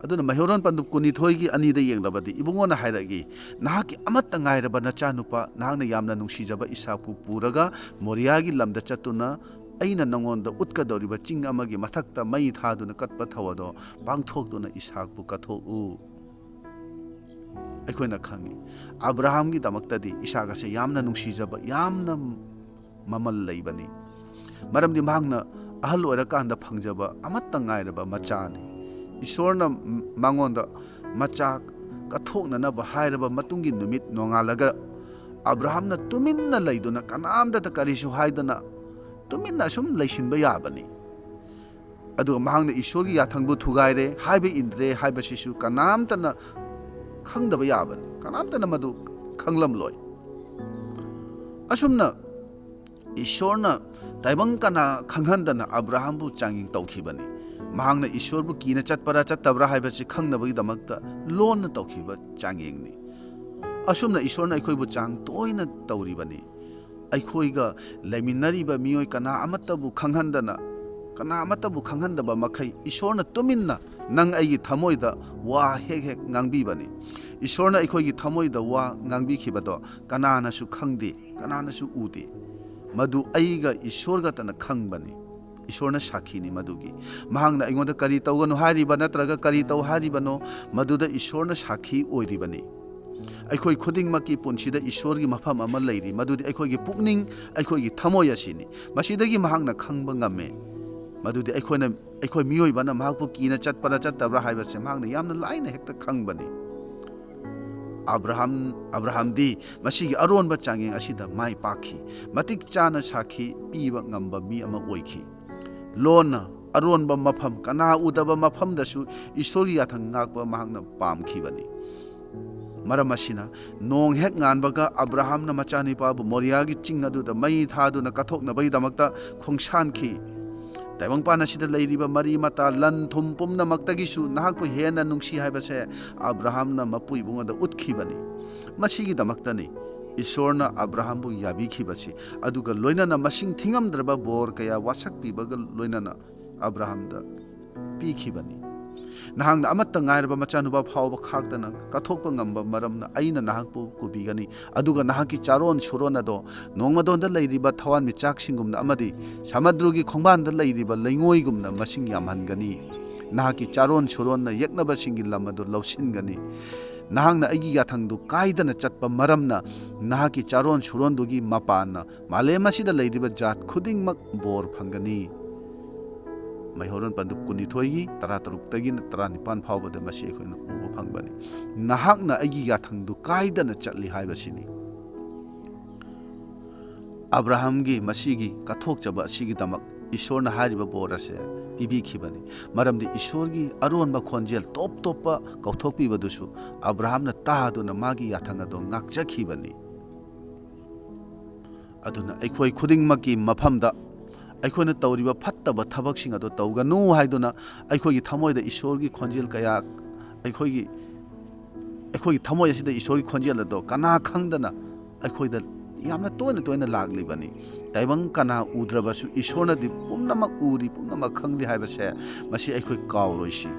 ꯑꯗꯨꯅ ꯃꯩꯍꯧꯔꯣꯟ ꯄꯟꯗꯨꯞ ꯀꯨꯟꯅꯤꯊꯣꯏꯒꯤ ꯑꯅꯤꯗ ꯌꯦꯡꯂꯕꯗꯤ, ꯏꯕꯨꯡꯉꯣꯅ ꯍꯥꯏꯔꯛꯏ, "ꯅꯍꯥꯛꯀꯤ ꯑꯃꯠꯇ ꯉꯥꯏꯔꯕ ꯅꯆꯥꯅꯨꯄꯥ, ꯅꯍꯥꯛꯅ ꯌꯥꯝꯅ ꯅꯨꯡꯁꯤꯖꯕ ꯏꯁꯥꯛꯄꯨ ꯄꯨꯔꯒ ꯃꯣꯔꯤꯌꯥꯒꯤ ꯂꯝꯗ ꯆꯠꯇꯨꯅ ꯑꯩꯅ ꯅꯉꯣꯟꯗ ꯎꯠꯀꯗꯧꯔꯤꯕ ꯆꯤꯡ ꯑꯃꯒꯤ ꯃꯊꯛꯇ ꯃꯩ ꯊꯥꯗꯨꯅ ꯀꯠꯄ ꯊꯧ ꯑꯗꯣ ꯄꯥꯡꯊꯣꯛꯇꯨꯅ ꯏꯁꯥꯛꯄꯨ ꯀꯠꯊꯣꯛꯎ"꯫ ꯑꯩꯈꯣꯏꯅ ꯈꯪꯉꯤ, ꯑꯕ꯭ꯔꯥꯍꯥꯝꯒꯤꯗꯃꯛꯇꯗꯤ ꯏꯁꯥꯛ ꯑꯁꯦ ꯌꯥꯝꯅ ꯅꯨꯡꯁꯤꯖꯕ, ꯌꯥꯝꯅ ꯃꯃꯜ ꯂꯩꯕꯅꯤ꯫ ꯃꯔꯝꯗꯤ ꯃꯍꯥꯛꯅ ꯑꯍꯜ ꯑꯣꯏꯔꯀꯥꯟꯗ ꯐꯪꯖꯕ ꯑꯃꯠꯇ ꯉꯥꯏꯔꯕ ꯃꯆꯥꯅꯤ꯫ ꯏꯁꯣꯔꯅ ꯃꯉꯣꯟꯗ ꯃꯆꯥ ꯀꯠꯊꯣꯛꯅꯅꯕ ꯍꯥꯏꯔꯕ ꯃꯇꯨꯡꯒꯤ ꯅꯨꯃꯤꯠ ꯅꯣꯡꯉꯥꯜꯂꯒ, ꯑꯕ꯭ꯔꯥꯍꯥꯝꯅ ꯇꯨꯃꯤꯟꯅ ꯂꯩꯗꯨꯅ, ꯀꯅꯥꯝꯇꯗ ꯀꯔꯤꯁꯨ ꯍꯥꯏꯗꯅ ꯇꯨꯃꯤꯟꯅ ꯑꯁꯨꯝ ꯂꯩꯁꯤꯟꯕ ꯌꯥꯕꯅꯤ꯫ ꯑꯗꯨꯒ ꯃꯍꯥꯛꯅ ꯏꯁꯣꯔꯒꯤ ꯌꯥꯊꯪꯕꯨ ꯊꯨꯒꯥꯏꯔꯦ, ꯍꯥꯏꯕ ꯏꯟꯗ꯭ꯔꯦ ꯍꯥꯏꯕꯁꯤꯁꯨ ꯀꯅꯥꯝꯇꯅ ꯈꯪꯗꯕ ꯌꯥꯕꯅꯤ, ꯀꯅꯥꯝꯇꯅ ꯃꯗꯨ ꯈꯪꯂꯝꯂꯣꯏ꯫ ꯑꯁꯨꯝꯅ ꯏꯁꯣꯔꯅ ꯇꯥꯏꯕꯪ ꯀꯅꯥ ꯈꯪꯍꯟꯗꯅ ꯑꯕ꯭ꯔꯥꯍꯥꯝꯕꯨ ꯆꯥꯡꯌꯦꯡ ꯇꯧꯈꯤꯕꯅꯤ꯫ ꯃꯍꯥꯛꯅ ꯏꯁꯣꯔꯕꯨ ꯀꯤꯅ ꯆꯠꯄ꯭ꯔꯥ ꯆꯠꯇꯕ꯭ꯔꯥ ꯍꯥꯏꯕꯁꯤ ꯈꯪꯅꯕꯒꯤꯗꯃꯛꯇ ꯂꯣꯟꯅ ꯇꯧꯈꯤꯕ ꯆꯥꯡꯌꯦꯡꯅꯤ꯫ ꯑꯁꯨꯝꯅ ꯏꯁꯣꯔꯅ ꯑꯩꯈꯣꯏꯕꯨ ꯆꯥꯡ ꯇꯣꯏꯅ ꯇꯧꯔꯤꯕꯅꯤ꯫ ꯑꯩꯈꯣꯏꯒ ꯂꯩꯃꯤꯟꯅꯔꯤꯕ ꯃꯤꯑꯣꯏ ꯀꯅꯥ ꯑꯃꯠꯇꯕꯨ ꯈꯪꯍꯟꯗꯅ, ꯀꯅꯥ ꯑꯃꯠꯇꯕꯨ ꯈꯪꯍꯟꯗꯕ ꯃꯈꯩ ꯏꯁꯣꯔꯅ ꯇꯨꯃꯤꯟꯅ ꯅꯪ ꯑꯩꯒꯤ ꯊꯃꯣꯏꯗ ꯋꯥ ꯍꯦꯛ ꯍꯦꯛ ꯉꯥꯡꯕꯤꯕꯅꯤ꯫ ꯏꯁꯣꯔꯅ ꯑꯩꯈꯣꯏꯒꯤ ꯊꯃꯣꯏꯗ ꯋꯥ ꯉꯥꯡꯕꯤꯈꯤꯕꯗꯣ ꯀꯅꯥꯅꯁꯨ ꯈꯪꯗꯦ, ꯀꯅꯥꯅꯁꯨ ꯎꯗꯦ꯫ ꯃꯗꯨ ꯑꯩꯒ ꯏꯁꯣꯔ ꯈꯛꯇꯅ ꯈꯪꯕꯅꯤ꯫ ꯏꯁꯣꯔꯅ ꯁꯥꯈꯤꯅꯤ ꯃꯗꯨꯒꯤ꯫ ꯃꯍꯥꯛꯅ ꯑꯩꯉꯣꯟꯗ ꯀꯔꯤ ꯇꯧꯒꯅꯨ ꯍꯥꯏꯔꯤꯕ ꯅꯠꯇ꯭ꯔꯒ ꯀꯔꯤ ꯇꯧ ꯍꯥꯏꯔꯤꯕꯅꯣ, ꯃꯗꯨꯗ ꯏꯁꯣꯔꯅ ꯁꯥꯈꯤ ꯑꯣꯏꯔꯤꯕꯅꯤ꯫ ꯑꯩꯈꯣꯏ ꯈꯨꯗꯤꯡꯃꯛꯀꯤ ꯄꯨꯟꯁꯤꯗ ꯏꯁꯣꯔꯒꯤ ꯃꯐꯝ ꯑꯃ ꯂꯩꯔꯤ, ꯃꯗꯨꯗꯤ ꯑꯩꯈꯣꯏꯒꯤ ꯄꯨꯛꯅꯤꯡ, ꯑꯩꯈꯣꯏꯒꯤ ꯊꯃꯣꯏ ꯑꯁꯤꯅꯤ꯫ ꯃꯁꯤꯗꯒꯤ ꯃꯍꯥꯛꯅ ꯈꯪꯕ ꯉꯝꯃꯦ꯫ ꯃꯗꯨꯗꯤ ꯑꯩꯈꯣꯏꯅ, ꯑꯩꯈꯣꯏ ꯃꯤꯑꯣꯏꯕꯅ ꯃꯍꯥꯛꯄꯨ ꯀꯤꯅ ꯆꯠꯄ꯭ꯔꯥ ꯆꯠꯇꯕ꯭ꯔꯥ ꯍꯥꯏꯕꯁꯦ ꯃꯍꯥꯛꯅ ꯌꯥꯝꯅ ꯂꯥꯏꯅ ꯍꯦꯛꯇ ꯈꯪꯕꯅꯤ꯫ ꯑꯕ꯭ꯔꯥꯍꯥꯝ, ꯑꯕ꯭ꯔꯥꯍꯥꯝꯗꯤ ꯃꯁꯤꯒꯤ ꯑꯔꯣꯟꯕ ꯆꯥꯡꯌꯦꯡ ꯑꯁꯤꯗ ꯃꯥꯏ ꯄꯥꯛꯈꯤ꯫ ꯃꯇꯤꯛ ꯆꯥꯅ ꯁꯥꯈꯤ ꯄꯤꯕ ꯉꯝꯕ ꯃꯤ ꯑꯃ ꯑꯣꯏꯈꯤ꯫ ꯂꯣꯟꯅ ꯑꯔꯣꯟꯕ ꯃꯐꯝ, ꯀꯅꯥ ꯎꯗꯕ ꯃꯐꯝꯗꯁꯨ ꯏꯁꯣꯔꯒꯤ ꯌꯥꯊꯪ ꯉꯥꯛꯄ ꯃꯍꯥꯛꯅ ꯄꯥꯝꯈꯤꯕꯅꯤ꯫ ꯃꯔꯝ ꯑꯁꯤꯅ, ꯅꯣꯡ ꯍꯦꯛ ꯉꯥꯟꯕꯒ ꯑꯕ꯭ꯔꯥꯍꯥꯝꯅ ꯃꯆꯥꯅꯤꯄꯥꯕꯨ ꯃꯣꯔꯤꯌꯥꯒꯤ ꯆꯤꯡ ꯑꯗꯨꯗ ꯃꯩ ꯊꯥꯗꯨꯅ ꯀꯠꯊꯣꯛꯅꯕꯒꯤꯗꯃꯛꯇ ꯈꯣꯡꯁꯥꯟꯈꯤ꯫ ꯇꯥꯏꯕꯪꯄꯥꯟ ꯑꯁꯤꯗ ꯂꯩꯔꯤꯕ ꯃꯔꯤ ꯃꯇꯥ, ꯂꯟ ꯊꯨꯝ ꯄꯨꯝꯅꯃꯛꯇꯒꯤꯁꯨ ꯅꯍꯥꯛꯄꯨ ꯍꯦꯟꯅ ꯅꯨꯡꯁꯤ ꯍꯥꯏꯕꯁꯦ ꯑꯕ꯭ꯔꯥꯍꯥꯝꯅ ꯃꯄꯨ ꯏꯕꯨꯡꯉꯣꯗ ꯎꯠꯈꯤꯕꯅꯤ꯫ ꯃꯁꯤꯒꯤꯗꯃꯛꯇꯅꯤ ꯏꯁꯣꯔꯅ ꯑꯕ꯭ꯔꯥꯍꯝꯕꯨ ꯌꯥꯕꯤꯈꯤꯕꯁꯤ, ꯑꯗꯨꯒ ꯂꯣꯏꯅꯅ ꯃꯁꯤꯡ ꯊꯤꯉꯝꯗ꯭ꯔꯕ ꯕꯣꯔ ꯀꯌꯥ ꯋꯥꯁꯛꯄꯤꯕꯒ ꯂꯣꯏꯅꯅ ꯑꯕ꯭ꯔꯥꯍꯝꯗ ꯄꯤꯈꯤꯕꯅꯤ꯫ "ꯅꯍꯥꯛꯅ ꯑꯃꯠꯇ ꯉꯥꯏꯔꯕ ꯃꯆꯥꯅꯨꯄꯥ ꯐꯥꯎꯕ ꯈꯥꯛꯇꯅ ꯀꯠꯊꯣꯛꯄ ꯉꯝꯕ ꯃꯔꯝꯅ ꯑꯩꯅ ꯅꯍꯥꯛꯄꯨ ꯀꯨꯕꯤꯒꯅꯤ, ꯑꯗꯨꯒ ꯅꯍꯥꯛꯀꯤ ꯆꯥꯔꯣꯟ ꯁꯨꯔꯣꯟ ꯑꯗꯣ ꯅꯣꯡꯃꯗꯣꯟꯗ ꯂꯩꯔꯤꯕ ꯊꯋꯥꯟꯃꯤꯆꯥꯛꯁꯤꯡꯒꯨꯝꯅ ꯑꯃꯗꯤ ꯁꯃꯨꯗ꯭ꯔꯒꯤ ꯈꯣꯡꯕꯥꯟꯗ ꯂꯩꯔꯤꯕ ꯂꯩꯉꯣꯏꯒꯨꯝꯅ ꯃꯁꯤꯡ ꯌꯥꯝꯍꯟꯒꯅꯤ꯫ ꯅꯍꯥꯛꯀꯤ ꯆꯥꯔꯣꯟ ꯁꯨꯔꯣꯟꯅ ꯌꯦꯛꯅꯕꯁꯤꯡꯒꯤ ꯂꯝ ꯑꯗꯨ ꯂꯧꯁꯤꯟꯒꯅꯤ꯫ ꯅꯍꯥꯛꯅ ꯑꯩꯒꯤ ꯌꯥꯊꯪꯗꯨ ꯀꯥꯏꯗꯅ ꯆꯠꯄ ꯃꯔꯝꯅ ꯅꯍꯥꯛꯀꯤ ꯆꯥꯔꯣꯟ ꯁꯨꯔꯣꯟꯗꯨꯒꯤ ꯃꯄꯥꯟꯅ ꯃꯥꯂꯦꯝ ꯑꯁꯤꯗ ꯂꯩꯔꯤꯕ ꯖꯥꯠ ꯈꯨꯗꯤꯡꯃꯛ ꯕꯣꯔ ꯐꯪꯒꯅꯤ"꯫ ꯃꯩꯍꯧꯔꯣꯟ ꯄꯟꯗꯨꯞ ꯀꯨꯟꯅꯤꯊꯣꯏꯒꯤ ꯇꯔꯥꯇꯔꯨꯛꯇꯒꯤꯅ ꯇꯔꯥꯅꯤꯄꯥꯟ ꯐꯥꯎꯕꯗ ꯃꯁꯤ ꯑꯩꯈꯣꯏꯅ ꯎꯕ ꯐꯪꯕꯅꯤ꯫ "ꯅꯍꯥꯛꯅ ꯑꯩꯒꯤ ꯌꯥꯊꯪꯗꯨ ꯀꯥꯏꯗꯅ ꯆꯠꯂꯤ" ꯍꯥꯏꯕꯁꯤꯅꯤ꯫ ꯑꯕ꯭ꯔꯥꯍꯝꯒꯤ ꯃꯁꯤꯒꯤ ꯀꯠꯊꯣꯛꯆꯕ ꯑꯁꯤꯒꯤꯗꯃꯛ ꯏꯁꯣꯔꯅ ꯍꯥꯏꯔꯤꯕ ꯕꯣꯔ ꯑꯁꯦ ꯄꯤꯕꯤꯈꯤꯕꯅꯤ꯫ ꯃꯔꯝꯗꯤ ꯏꯁꯣꯔꯒꯤ ꯑꯔꯣꯟꯕ ꯈꯣꯟꯖꯦꯜ ꯇꯣꯞ ꯇꯣꯞꯄ ꯀꯧꯊꯣꯛꯄꯤꯕꯗꯨꯁꯨ ꯑꯕ꯭ꯔꯥꯍꯝꯅ ꯇꯥꯗꯨꯅ ꯃꯥꯒꯤ ꯌꯥꯊꯪ ꯑꯗꯨ ꯉꯥꯛꯆꯈꯤꯕꯅꯤ꯫ ꯑꯗꯨꯅ ꯑꯩꯈꯣꯏ ꯈꯨꯗꯤꯡꯃꯛꯀꯤ ꯃꯐꯝꯗ ꯑꯩꯈꯣꯏꯅ ꯇꯧꯔꯤꯕ ꯐꯠꯇꯕ ꯊꯕꯛꯁꯤꯡ ꯑꯗꯨ ꯇꯧꯒꯅꯨ ꯍꯥꯏꯗꯨꯅ ꯑꯩꯈꯣꯏꯒꯤ ꯊꯃꯣꯏꯗ ꯏꯁꯣꯔꯒꯤ ꯈꯣꯟꯖꯦꯜ ꯀꯌꯥ, ꯑꯩꯈꯣꯏꯒꯤ, ꯑꯩꯈꯣꯏꯒꯤ ꯊꯃꯣꯏ ꯑꯁꯤꯗ ꯏꯁꯣꯔꯒꯤ ꯈꯣꯟꯖꯦꯜ ꯑꯗꯣ ꯀꯅꯥ ꯈꯪꯗꯅ ꯑꯩꯈꯣꯏꯗ ꯌꯥꯝꯅ ꯇꯣꯏꯅ ꯇꯣꯏꯅ ꯂꯥꯛꯂꯤꯕꯅꯤ꯫ ꯇꯥꯏꯕꯪ ꯀꯅꯥ ꯎꯗ꯭ꯔꯕꯁꯨ ꯏꯁꯣꯔꯅꯗꯤ ꯄꯨꯝꯅꯃꯛ ꯎꯔꯤ, ꯄꯨꯝꯅꯃꯛ ꯈꯪꯂꯤ ꯍꯥꯏꯕꯁꯦ ꯃꯁꯤ ꯑꯩꯈꯣꯏ ꯀꯥꯎꯔꯣꯏꯁꯤ꯫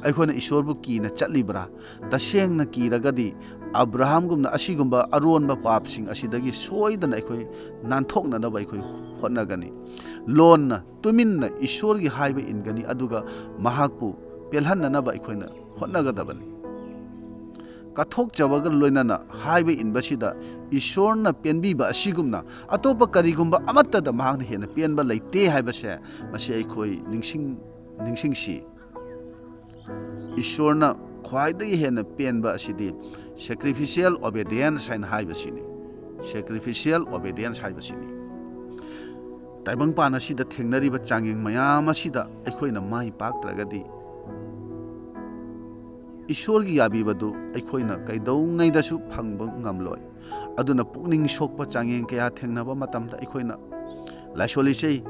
ꯑꯩꯈꯣꯏꯅ ꯏꯁꯣꯔꯕꯨ ꯀꯤꯅ ꯆꯠꯂꯤꯕ꯭ꯔꯥ? ꯇꯁꯦꯡꯅ ꯀꯤꯔꯒꯗꯤ ꯑꯕ꯭ꯔꯥꯍꯝꯒꯨꯝꯅ ꯑꯁꯤꯒꯨꯝꯕ ꯑꯔꯣꯟꯕ ꯄꯥꯞꯁꯤꯡ ꯑꯁꯤꯗꯒꯤ ꯁꯣꯏꯗꯅ ꯑꯩꯈꯣꯏ ꯅꯥꯟꯊꯣꯛꯅꯅꯕ ꯑꯩꯈꯣꯏ ꯍꯣꯠꯅꯒꯅꯤ꯫ ꯂꯣꯟꯅ ꯇꯨꯃꯤꯟꯅ ꯏꯁꯣꯔꯒꯤ ꯍꯥꯏꯕ ꯏꯟꯒꯅꯤ, ꯑꯗꯨꯒ ꯃꯍꯥꯛꯄꯨ ꯄꯦꯜꯍꯟꯅꯅꯕ ꯑꯩꯈꯣꯏꯅ ꯍꯣꯠꯅꯒꯗꯕꯅꯤ꯫ ꯀꯠꯊꯣꯛꯆꯕꯒ ꯂꯣꯏꯅꯅ ꯍꯥꯏꯕ ꯏꯟꯕꯁꯤꯗ ꯏꯁꯣꯔꯅ ꯄꯦꯟꯕꯤꯕ ꯑꯁꯤꯒꯨꯝꯅ ꯑꯇꯣꯞꯄ ꯀꯔꯤꯒꯨꯝꯕ ꯑꯃꯠꯇꯗ ꯃꯍꯥꯛꯅ ꯍꯦꯟꯅ ꯄꯦꯟꯕ ꯂꯩꯇꯦ ꯍꯥꯏꯕꯁꯦ ꯃꯁꯤ ꯑꯩꯈꯣꯏ ꯅꯤꯡꯁꯤꯡ-, ꯅꯤꯡꯁꯤꯡꯁꯤ꯫ ꯏꯁꯣꯔꯅ ꯈ꯭ꯋꯥꯏꯗꯒꯤ ꯍꯦꯟꯅ ꯄꯦꯟꯕ ꯑꯁꯤꯗꯤ sacrificial obedience ꯍꯥꯏꯅ ꯍꯥꯏꯕꯁꯤꯅꯤ꯫ Sacrificial obedience ꯍꯥꯏꯕꯁꯤꯅꯤ꯫ ꯇꯥꯏꯕꯪꯄꯥꯟ ꯑꯁꯤꯗ ꯊꯦꯡꯅꯔꯤꯕ ꯆꯥꯡꯌꯦꯡ ꯃꯌꯥꯝ ꯑꯁꯤꯗ ꯑꯩꯈꯣꯏꯅ ꯃꯥꯏ ꯄꯥꯛꯇ꯭ꯔꯒꯗꯤ ꯏꯁꯣꯔꯒꯤ ꯌꯥꯕꯤꯕꯗꯨ ꯑꯩꯈꯣꯏꯅ ꯀꯩꯗꯧꯉꯩꯗꯁꯨ ꯐꯪꯕ ꯉꯝꯂꯣꯏ꯫ ꯑꯗꯨꯅ ꯄꯨꯛꯅꯤꯡ ꯁꯣꯛꯄ ꯆꯥꯡꯌꯦꯡ ꯀꯌꯥ ꯊꯦꯡꯅꯕ ꯃꯇꯝꯗ ꯑꯩꯈꯣꯏꯅ ꯂꯥꯏꯁꯣꯜ ꯏꯁꯩ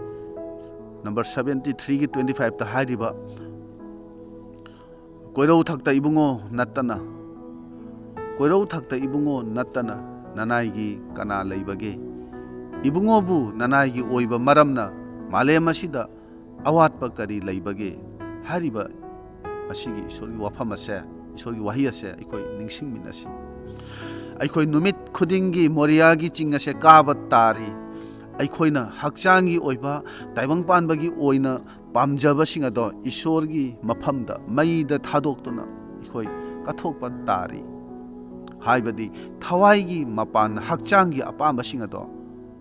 number seventy three ꯒꯤ twenty five ꯇ ꯍꯥꯏꯔꯤꯕ, "ꯀꯣꯏꯔꯧ ꯊꯛꯇ ꯏꯕꯨꯡꯉꯣ ꯅꯠꯇꯅ, ꯀꯣꯏꯔꯧ ꯊꯛꯇ ꯏꯕꯨꯡꯉꯣ ꯅꯠꯇꯅ, ꯅꯅꯥꯏꯒꯤ ꯀꯅꯥ ꯂꯩꯕꯒꯦ? ꯏꯕꯨꯡꯉꯣꯕꯨ ꯅꯅꯥꯏꯒꯤ ꯑꯣꯏꯕ ꯃꯔꯝꯅ ꯃꯥꯂꯦꯝ ꯑꯁꯤꯗ ꯑꯋꯥꯠꯄ ꯀꯔꯤ ꯂꯩꯕꯒꯦ? ꯍꯥꯏꯔꯤꯕ ꯑꯁꯤꯒꯤ ꯏꯁꯣꯔꯒꯤ ꯋꯥꯐꯝ ꯑꯁꯦ, ꯏꯁꯣꯔꯒꯤ ꯋꯥꯍꯩ ꯑꯁꯦ ꯑꯩꯈꯣꯏ ꯅꯤꯡꯁꯤꯡꯃꯤꯟꯅꯁꯤ꯫ ꯑꯩꯈꯣꯏ ꯅꯨꯃꯤꯠ ꯈꯨꯗꯤꯡꯒꯤ ꯃꯣꯔꯤꯌꯥꯒꯤ ꯆꯤꯡ ꯑꯁꯦ ꯀꯥꯕ ꯇꯥꯔꯤ꯫ ꯑꯩꯈꯣꯏꯅ ꯍꯛꯆꯥꯡꯒꯤ ꯑꯣꯏꯕ, ꯇꯥꯏꯕꯪ ꯄꯥꯟꯕꯒꯤ ꯑꯣꯏꯅ ꯄꯥꯝꯖꯕꯁꯤꯡ ꯑꯗꯣ ꯏꯁꯣꯔꯒꯤ ꯃꯐꯝꯗ ꯃꯩꯗ ꯊꯥꯗꯣꯛꯇꯨꯅ ꯑꯩꯈꯣꯏ ꯀꯠꯊꯣꯛꯄ ꯇꯥꯔꯤ꯫ ꯍꯥꯏꯕꯗꯤ ꯊꯋꯥꯏꯒꯤ ꯃꯄꯥꯟ, ꯍꯛꯆꯥꯡꯒꯤ ꯑꯄꯥꯝꯕꯁꯤꯡ ꯑꯗꯣ,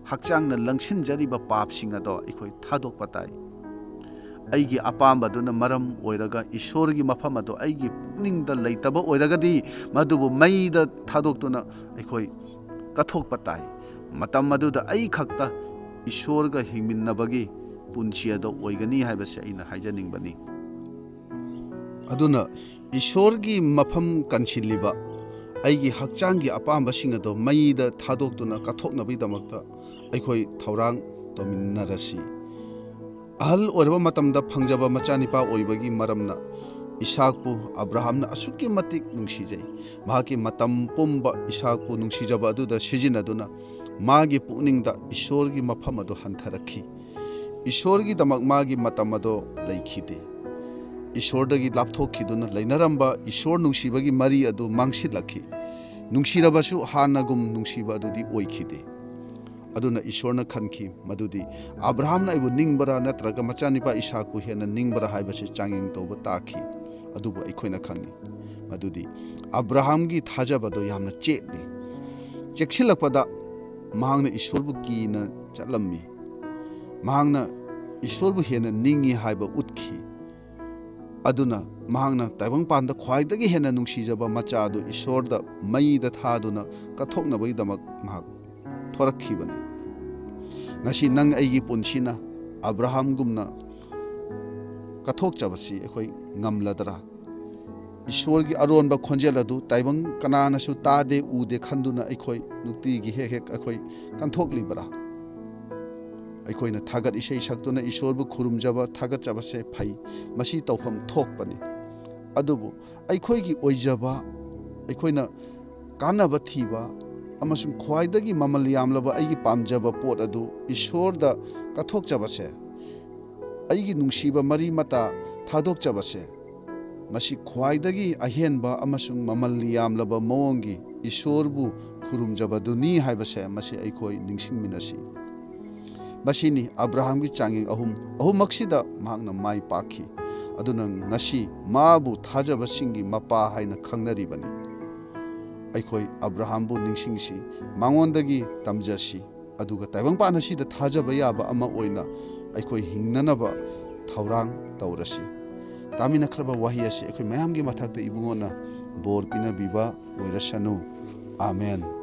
ꯍꯛꯆꯥꯡꯅ ꯂꯪꯁꯤꯟꯖꯔꯤꯕ ꯄꯥꯞꯁꯤꯡ ꯑꯗꯣ ꯑꯩꯈꯣꯏ ꯊꯥꯗꯣꯛꯄ ꯇꯥꯏ꯫ ꯑꯩꯒꯤ ꯑꯄꯥꯝꯕꯗꯨꯅ ꯃꯔꯝ ꯑꯣꯏꯔꯒ ꯏꯁꯣꯔꯒꯤ ꯃꯐꯝ ꯑꯗꯣ ꯑꯩꯒꯤ ꯄꯨꯛꯅꯤꯡꯗ ꯂꯩꯇꯕ ꯑꯣꯏꯔꯒꯗꯤ, ꯃꯗꯨꯕꯨ ꯃꯩꯗ ꯊꯥꯗꯣꯛꯇꯨꯅ ꯑꯩꯈꯣꯏ ꯀꯠꯊꯣꯛꯄ ꯇꯥꯏ꯫ ꯃꯇꯝ ꯑꯗꯨꯗ ꯑꯩ ꯈꯛꯇ ꯏꯁꯣꯔꯒ ꯍꯤꯡꯃꯤꯟꯅꯕꯒꯤ ꯄꯨꯟꯁꯤ ꯑꯗꯣ ꯑꯣꯏꯒꯅꯤ ꯍꯥꯏꯕꯁꯦ ꯑꯩꯅ ꯍꯥꯏꯖꯅꯤꯡꯕꯅꯤ꯫ ꯑꯗꯨꯅ ꯏꯁꯣꯔꯒꯤ ꯃꯐꯝ ꯀꯟꯁꯤꯜꯂꯤꯕ ꯑꯩꯒꯤ ꯍꯛꯆꯥꯡꯒꯤ ꯑꯄꯥꯝꯕꯁꯤꯡ ꯑꯗꯣ ꯃꯩꯗ ꯊꯥꯗꯣꯛꯇꯨꯅ ꯀꯠꯊꯣꯛꯅꯕꯒꯤꯗꯃꯛꯇ ꯑꯩꯈꯣꯏ ꯊꯧꯔꯥꯡ ꯇꯧꯃꯤꯟꯅꯔꯁꯤ꯫ ꯑꯍꯜ ꯑꯣꯏꯔꯕ ꯃꯇꯝꯗ ꯐꯪꯖꯕ ꯃꯆꯥꯅꯤꯄꯥ ꯑꯣꯏꯕꯒꯤ ꯃꯔꯝꯅ ꯏꯁꯥꯛꯄꯨ ꯑꯕ꯭ꯔꯥꯍꯝꯅ ꯑꯁꯨꯛꯀꯤ ꯃꯇꯤꯛ ꯅꯨꯡꯁꯤꯖꯩ꯫ ꯃꯍꯥꯛꯀꯤ ꯃꯇꯝ ꯄꯨꯝꯕ ꯏꯁꯥꯛꯄꯨ ꯅꯨꯡꯁꯤꯖꯕ ꯑꯗꯨꯗ ꯁꯤꯖꯤꯟꯅꯗꯨꯅ ꯃꯥꯒꯤ ꯄꯨꯛꯅꯤꯡꯗ ꯏꯁꯣꯔꯒꯤ ꯃꯐꯝ ꯑꯗꯨ ꯍꯟꯊꯔꯛꯈꯤ꯫ ꯏꯁꯣꯔꯒꯤꯗꯃꯛ ꯃꯥꯒꯤ ꯃꯇꯝ ꯑꯗꯣ ꯂꯩꯈꯤꯗꯦ꯫ ꯏꯁꯣꯔꯗꯒꯤ ꯂꯥꯞꯊꯣꯛꯈꯤꯗꯨꯅ ꯂꯩꯅꯔꯝꯕ ꯏꯁꯣꯔ ꯅꯨꯡꯁꯤꯕꯒꯤ ꯃꯔꯤ ꯑꯗꯨ ꯃꯥꯡꯁꯤꯜꯂꯛꯈꯤ꯫ ꯅꯨꯡꯁꯤꯔꯕꯁꯨ ꯍꯥꯟꯅꯒꯨꯝ ꯅꯨꯡꯁꯤꯕ ꯑꯗꯨꯗꯤ ꯑꯣꯏꯈꯤꯗꯦ꯫ ꯑꯗꯨꯅ ꯏꯁꯣꯔꯅ ꯈꯟꯈꯤ ꯃꯗꯨꯗꯤ ꯑꯕ꯭ꯔꯥꯍꯝꯅ ꯑꯩꯕꯨ ꯅꯤꯡꯕ꯭ꯔꯥ ꯅꯠꯇ꯭ꯔꯒ ꯃꯆꯥꯅꯤꯄꯥ ꯏꯁꯥꯛꯄꯨ ꯍꯦꯟꯅ ꯅꯤꯡꯕ꯭ꯔꯥ ꯍꯥꯏꯕꯁꯤ ꯆꯥꯡꯌꯦꯡ ꯇꯧꯕ ꯇꯥꯈꯤ꯫ ꯑꯗꯨꯕꯨ ꯑꯩꯈꯣꯏꯅ ꯈꯪꯏ ꯃꯗꯨꯗꯤ ꯑꯕ꯭ꯔꯥꯍꯝꯒꯤ ꯊꯥꯖꯕꯗꯣ ꯌꯥꯝꯅ ꯆꯦꯠꯂꯤ꯫ ꯆꯦꯛꯁꯤꯜꯂꯛꯄꯗ ꯃꯍꯥꯛꯅ ꯏꯁꯣꯔꯕꯨ ꯀꯤꯅ ꯆꯠꯂꯝꯃꯤ꯫ ꯃꯍꯥꯛꯅ ꯏꯁꯣꯔꯕꯨ ꯍꯦꯟꯅ ꯅꯤꯡꯏ ꯍꯥꯏꯕ ꯎꯠꯈꯤ꯫ ꯑꯗꯨꯅ ꯃꯍꯥꯛꯅ ꯇꯥꯏꯕꯪꯄꯥꯟꯗ ꯈ꯭ꯋꯥꯏꯗꯒꯤ ꯍꯦꯟꯅ ꯅꯨꯡꯁꯤꯖꯕ ꯃꯆꯥ ꯑꯗꯨ ꯏꯁꯣꯔꯗ ꯃꯩꯗ ꯊꯥꯗꯨꯅ ꯀꯠꯊꯣꯛꯅꯕꯒꯤꯗꯃꯛ ꯃꯍꯥꯛ ꯊꯣꯔꯛꯈꯤꯕꯅꯤ꯫ ꯉꯁꯤ ꯅꯪ ꯑꯩꯒꯤ ꯄꯨꯟꯁꯤꯅ ꯑꯕ꯭ꯔꯥꯍꯝꯒꯨꯝꯅ ꯀꯠꯊꯣꯛꯆꯕꯁꯤ ꯑꯩꯈꯣꯏ ꯉꯝꯂꯗ꯭ꯔꯥ? ꯏꯁꯣꯔꯒꯤ ꯑꯔꯣꯟꯕ ꯈꯣꯟꯖꯦꯜ ꯑꯗꯨ ꯇꯥꯏꯕꯪ ꯀꯅꯥꯅꯁꯨ ꯇꯥꯗꯦ, ꯎꯗꯦ ꯈꯟꯗꯨꯅ ꯑꯩꯈꯣꯏ ꯅꯨꯡꯇꯤꯒꯤ ꯍꯦꯛ ꯍꯦꯛ ꯑꯩꯈꯣꯏ ꯀꯟꯊꯣꯛꯂꯤꯕ꯭ꯔꯥ? ꯑꯩꯈꯣꯏꯅ ꯊꯥꯒꯠ ꯏꯁꯩ ꯁꯛꯇꯨꯅ ꯏꯁꯣꯔꯕꯨ ꯈꯨꯔꯨꯝꯖꯕ, ꯊꯥꯒꯠꯆꯕꯁꯦ ꯐꯩ, ꯃꯁꯤ ꯇꯧꯐꯝ ꯊꯣꯛꯄꯅꯤ꯫ ꯑꯗꯨꯕꯨ ꯑꯩꯈꯣꯏꯒꯤ ꯑꯣꯏꯖꯕ, ꯑꯩꯈꯣꯏꯅ ꯀꯥꯟꯅꯕ ꯊꯤꯕ, ꯑꯃꯁꯨꯡ ꯈ꯭ꯋꯥꯏꯗꯒꯤ ꯃꯃꯜ ꯌꯥꯝꯂꯕ ꯑꯩꯒꯤ ꯄꯥꯝꯖꯕ ꯄꯣꯠ ꯑꯗꯨ ꯏꯁꯣꯔꯗ ꯀꯠꯊꯣꯛꯆꯕꯁꯦ, ꯑꯩꯒꯤ ꯅꯨꯡꯁꯤꯕ ꯃꯔꯤ ꯃꯇꯥ ꯊꯥꯗꯣꯛꯆꯕꯁꯦ, ꯃꯁꯤ ꯈ꯭ꯋꯥꯏꯗꯒꯤ ꯑꯍꯦꯟꯕ ꯑꯃꯁꯨꯡ ꯃꯃꯜ ꯌꯥꯝꯂꯕ ꯃꯑꯣꯡꯒꯤ ꯏꯁꯣꯔꯕꯨ ꯈꯨꯔꯨꯝꯖꯕꯗꯨꯅꯤ ꯍꯥꯏꯕꯁꯦ ꯃꯁꯤ ꯑꯩꯈꯣꯏ ꯅꯤꯡꯁꯤꯡꯃꯤꯟꯅꯁꯤ꯫ ꯃꯁꯤꯅꯤ ꯑꯕ꯭ꯔꯥꯍꯥꯝꯒꯤ ꯆꯥꯡꯌꯦꯡ ꯑꯍꯨꯝ, ꯑꯍꯨꯝꯃꯛꯁꯤꯗ ꯃꯍꯥꯛꯅ ꯃꯥꯏ ꯄꯥꯛꯈꯤ꯫ ꯑꯗꯨꯅ ꯉꯁꯤ ꯃꯥꯕꯨ ꯊꯥꯖꯕꯁꯤꯡꯒꯤ ꯃꯄꯥ ꯍꯥꯏꯅ ꯈꯪꯅꯔꯤꯕꯅꯤ꯫ ꯑꯩꯈꯣꯏ ꯑꯕ꯭ꯔꯥꯍꯥꯝꯕꯨ ꯅꯤꯡꯁꯤꯡꯁꯤ, ꯃꯉꯣꯟꯗꯒꯤ ꯇꯝꯖꯁꯤ, ꯑꯗꯨꯒ ꯇꯥꯏꯕꯪꯄꯥꯟ ꯑꯁꯤꯗ ꯊꯥꯖꯕ ꯌꯥꯕ ꯑꯃ ꯑꯣꯏꯅ ꯑꯩꯈꯣꯏ ꯍꯤꯡꯅꯅꯕ ꯊꯧꯔꯥꯡ ꯇꯧꯔꯁꯤ꯫ ꯇꯥꯃꯤꯟꯅꯈ꯭ꯔꯕ ꯋꯥꯍꯩ ꯑꯁꯤ ꯑꯩꯈꯣꯏ ꯃꯌꯥꯝꯒꯤ ꯃꯊꯛꯇ ꯏꯕꯨꯡꯉꯣꯅ ꯕꯣꯔ ꯄꯤꯅꯕꯤꯕ ꯑꯣꯏꯔꯁꯅꯨ꯫ ꯑꯥꯃꯦꯟ꯫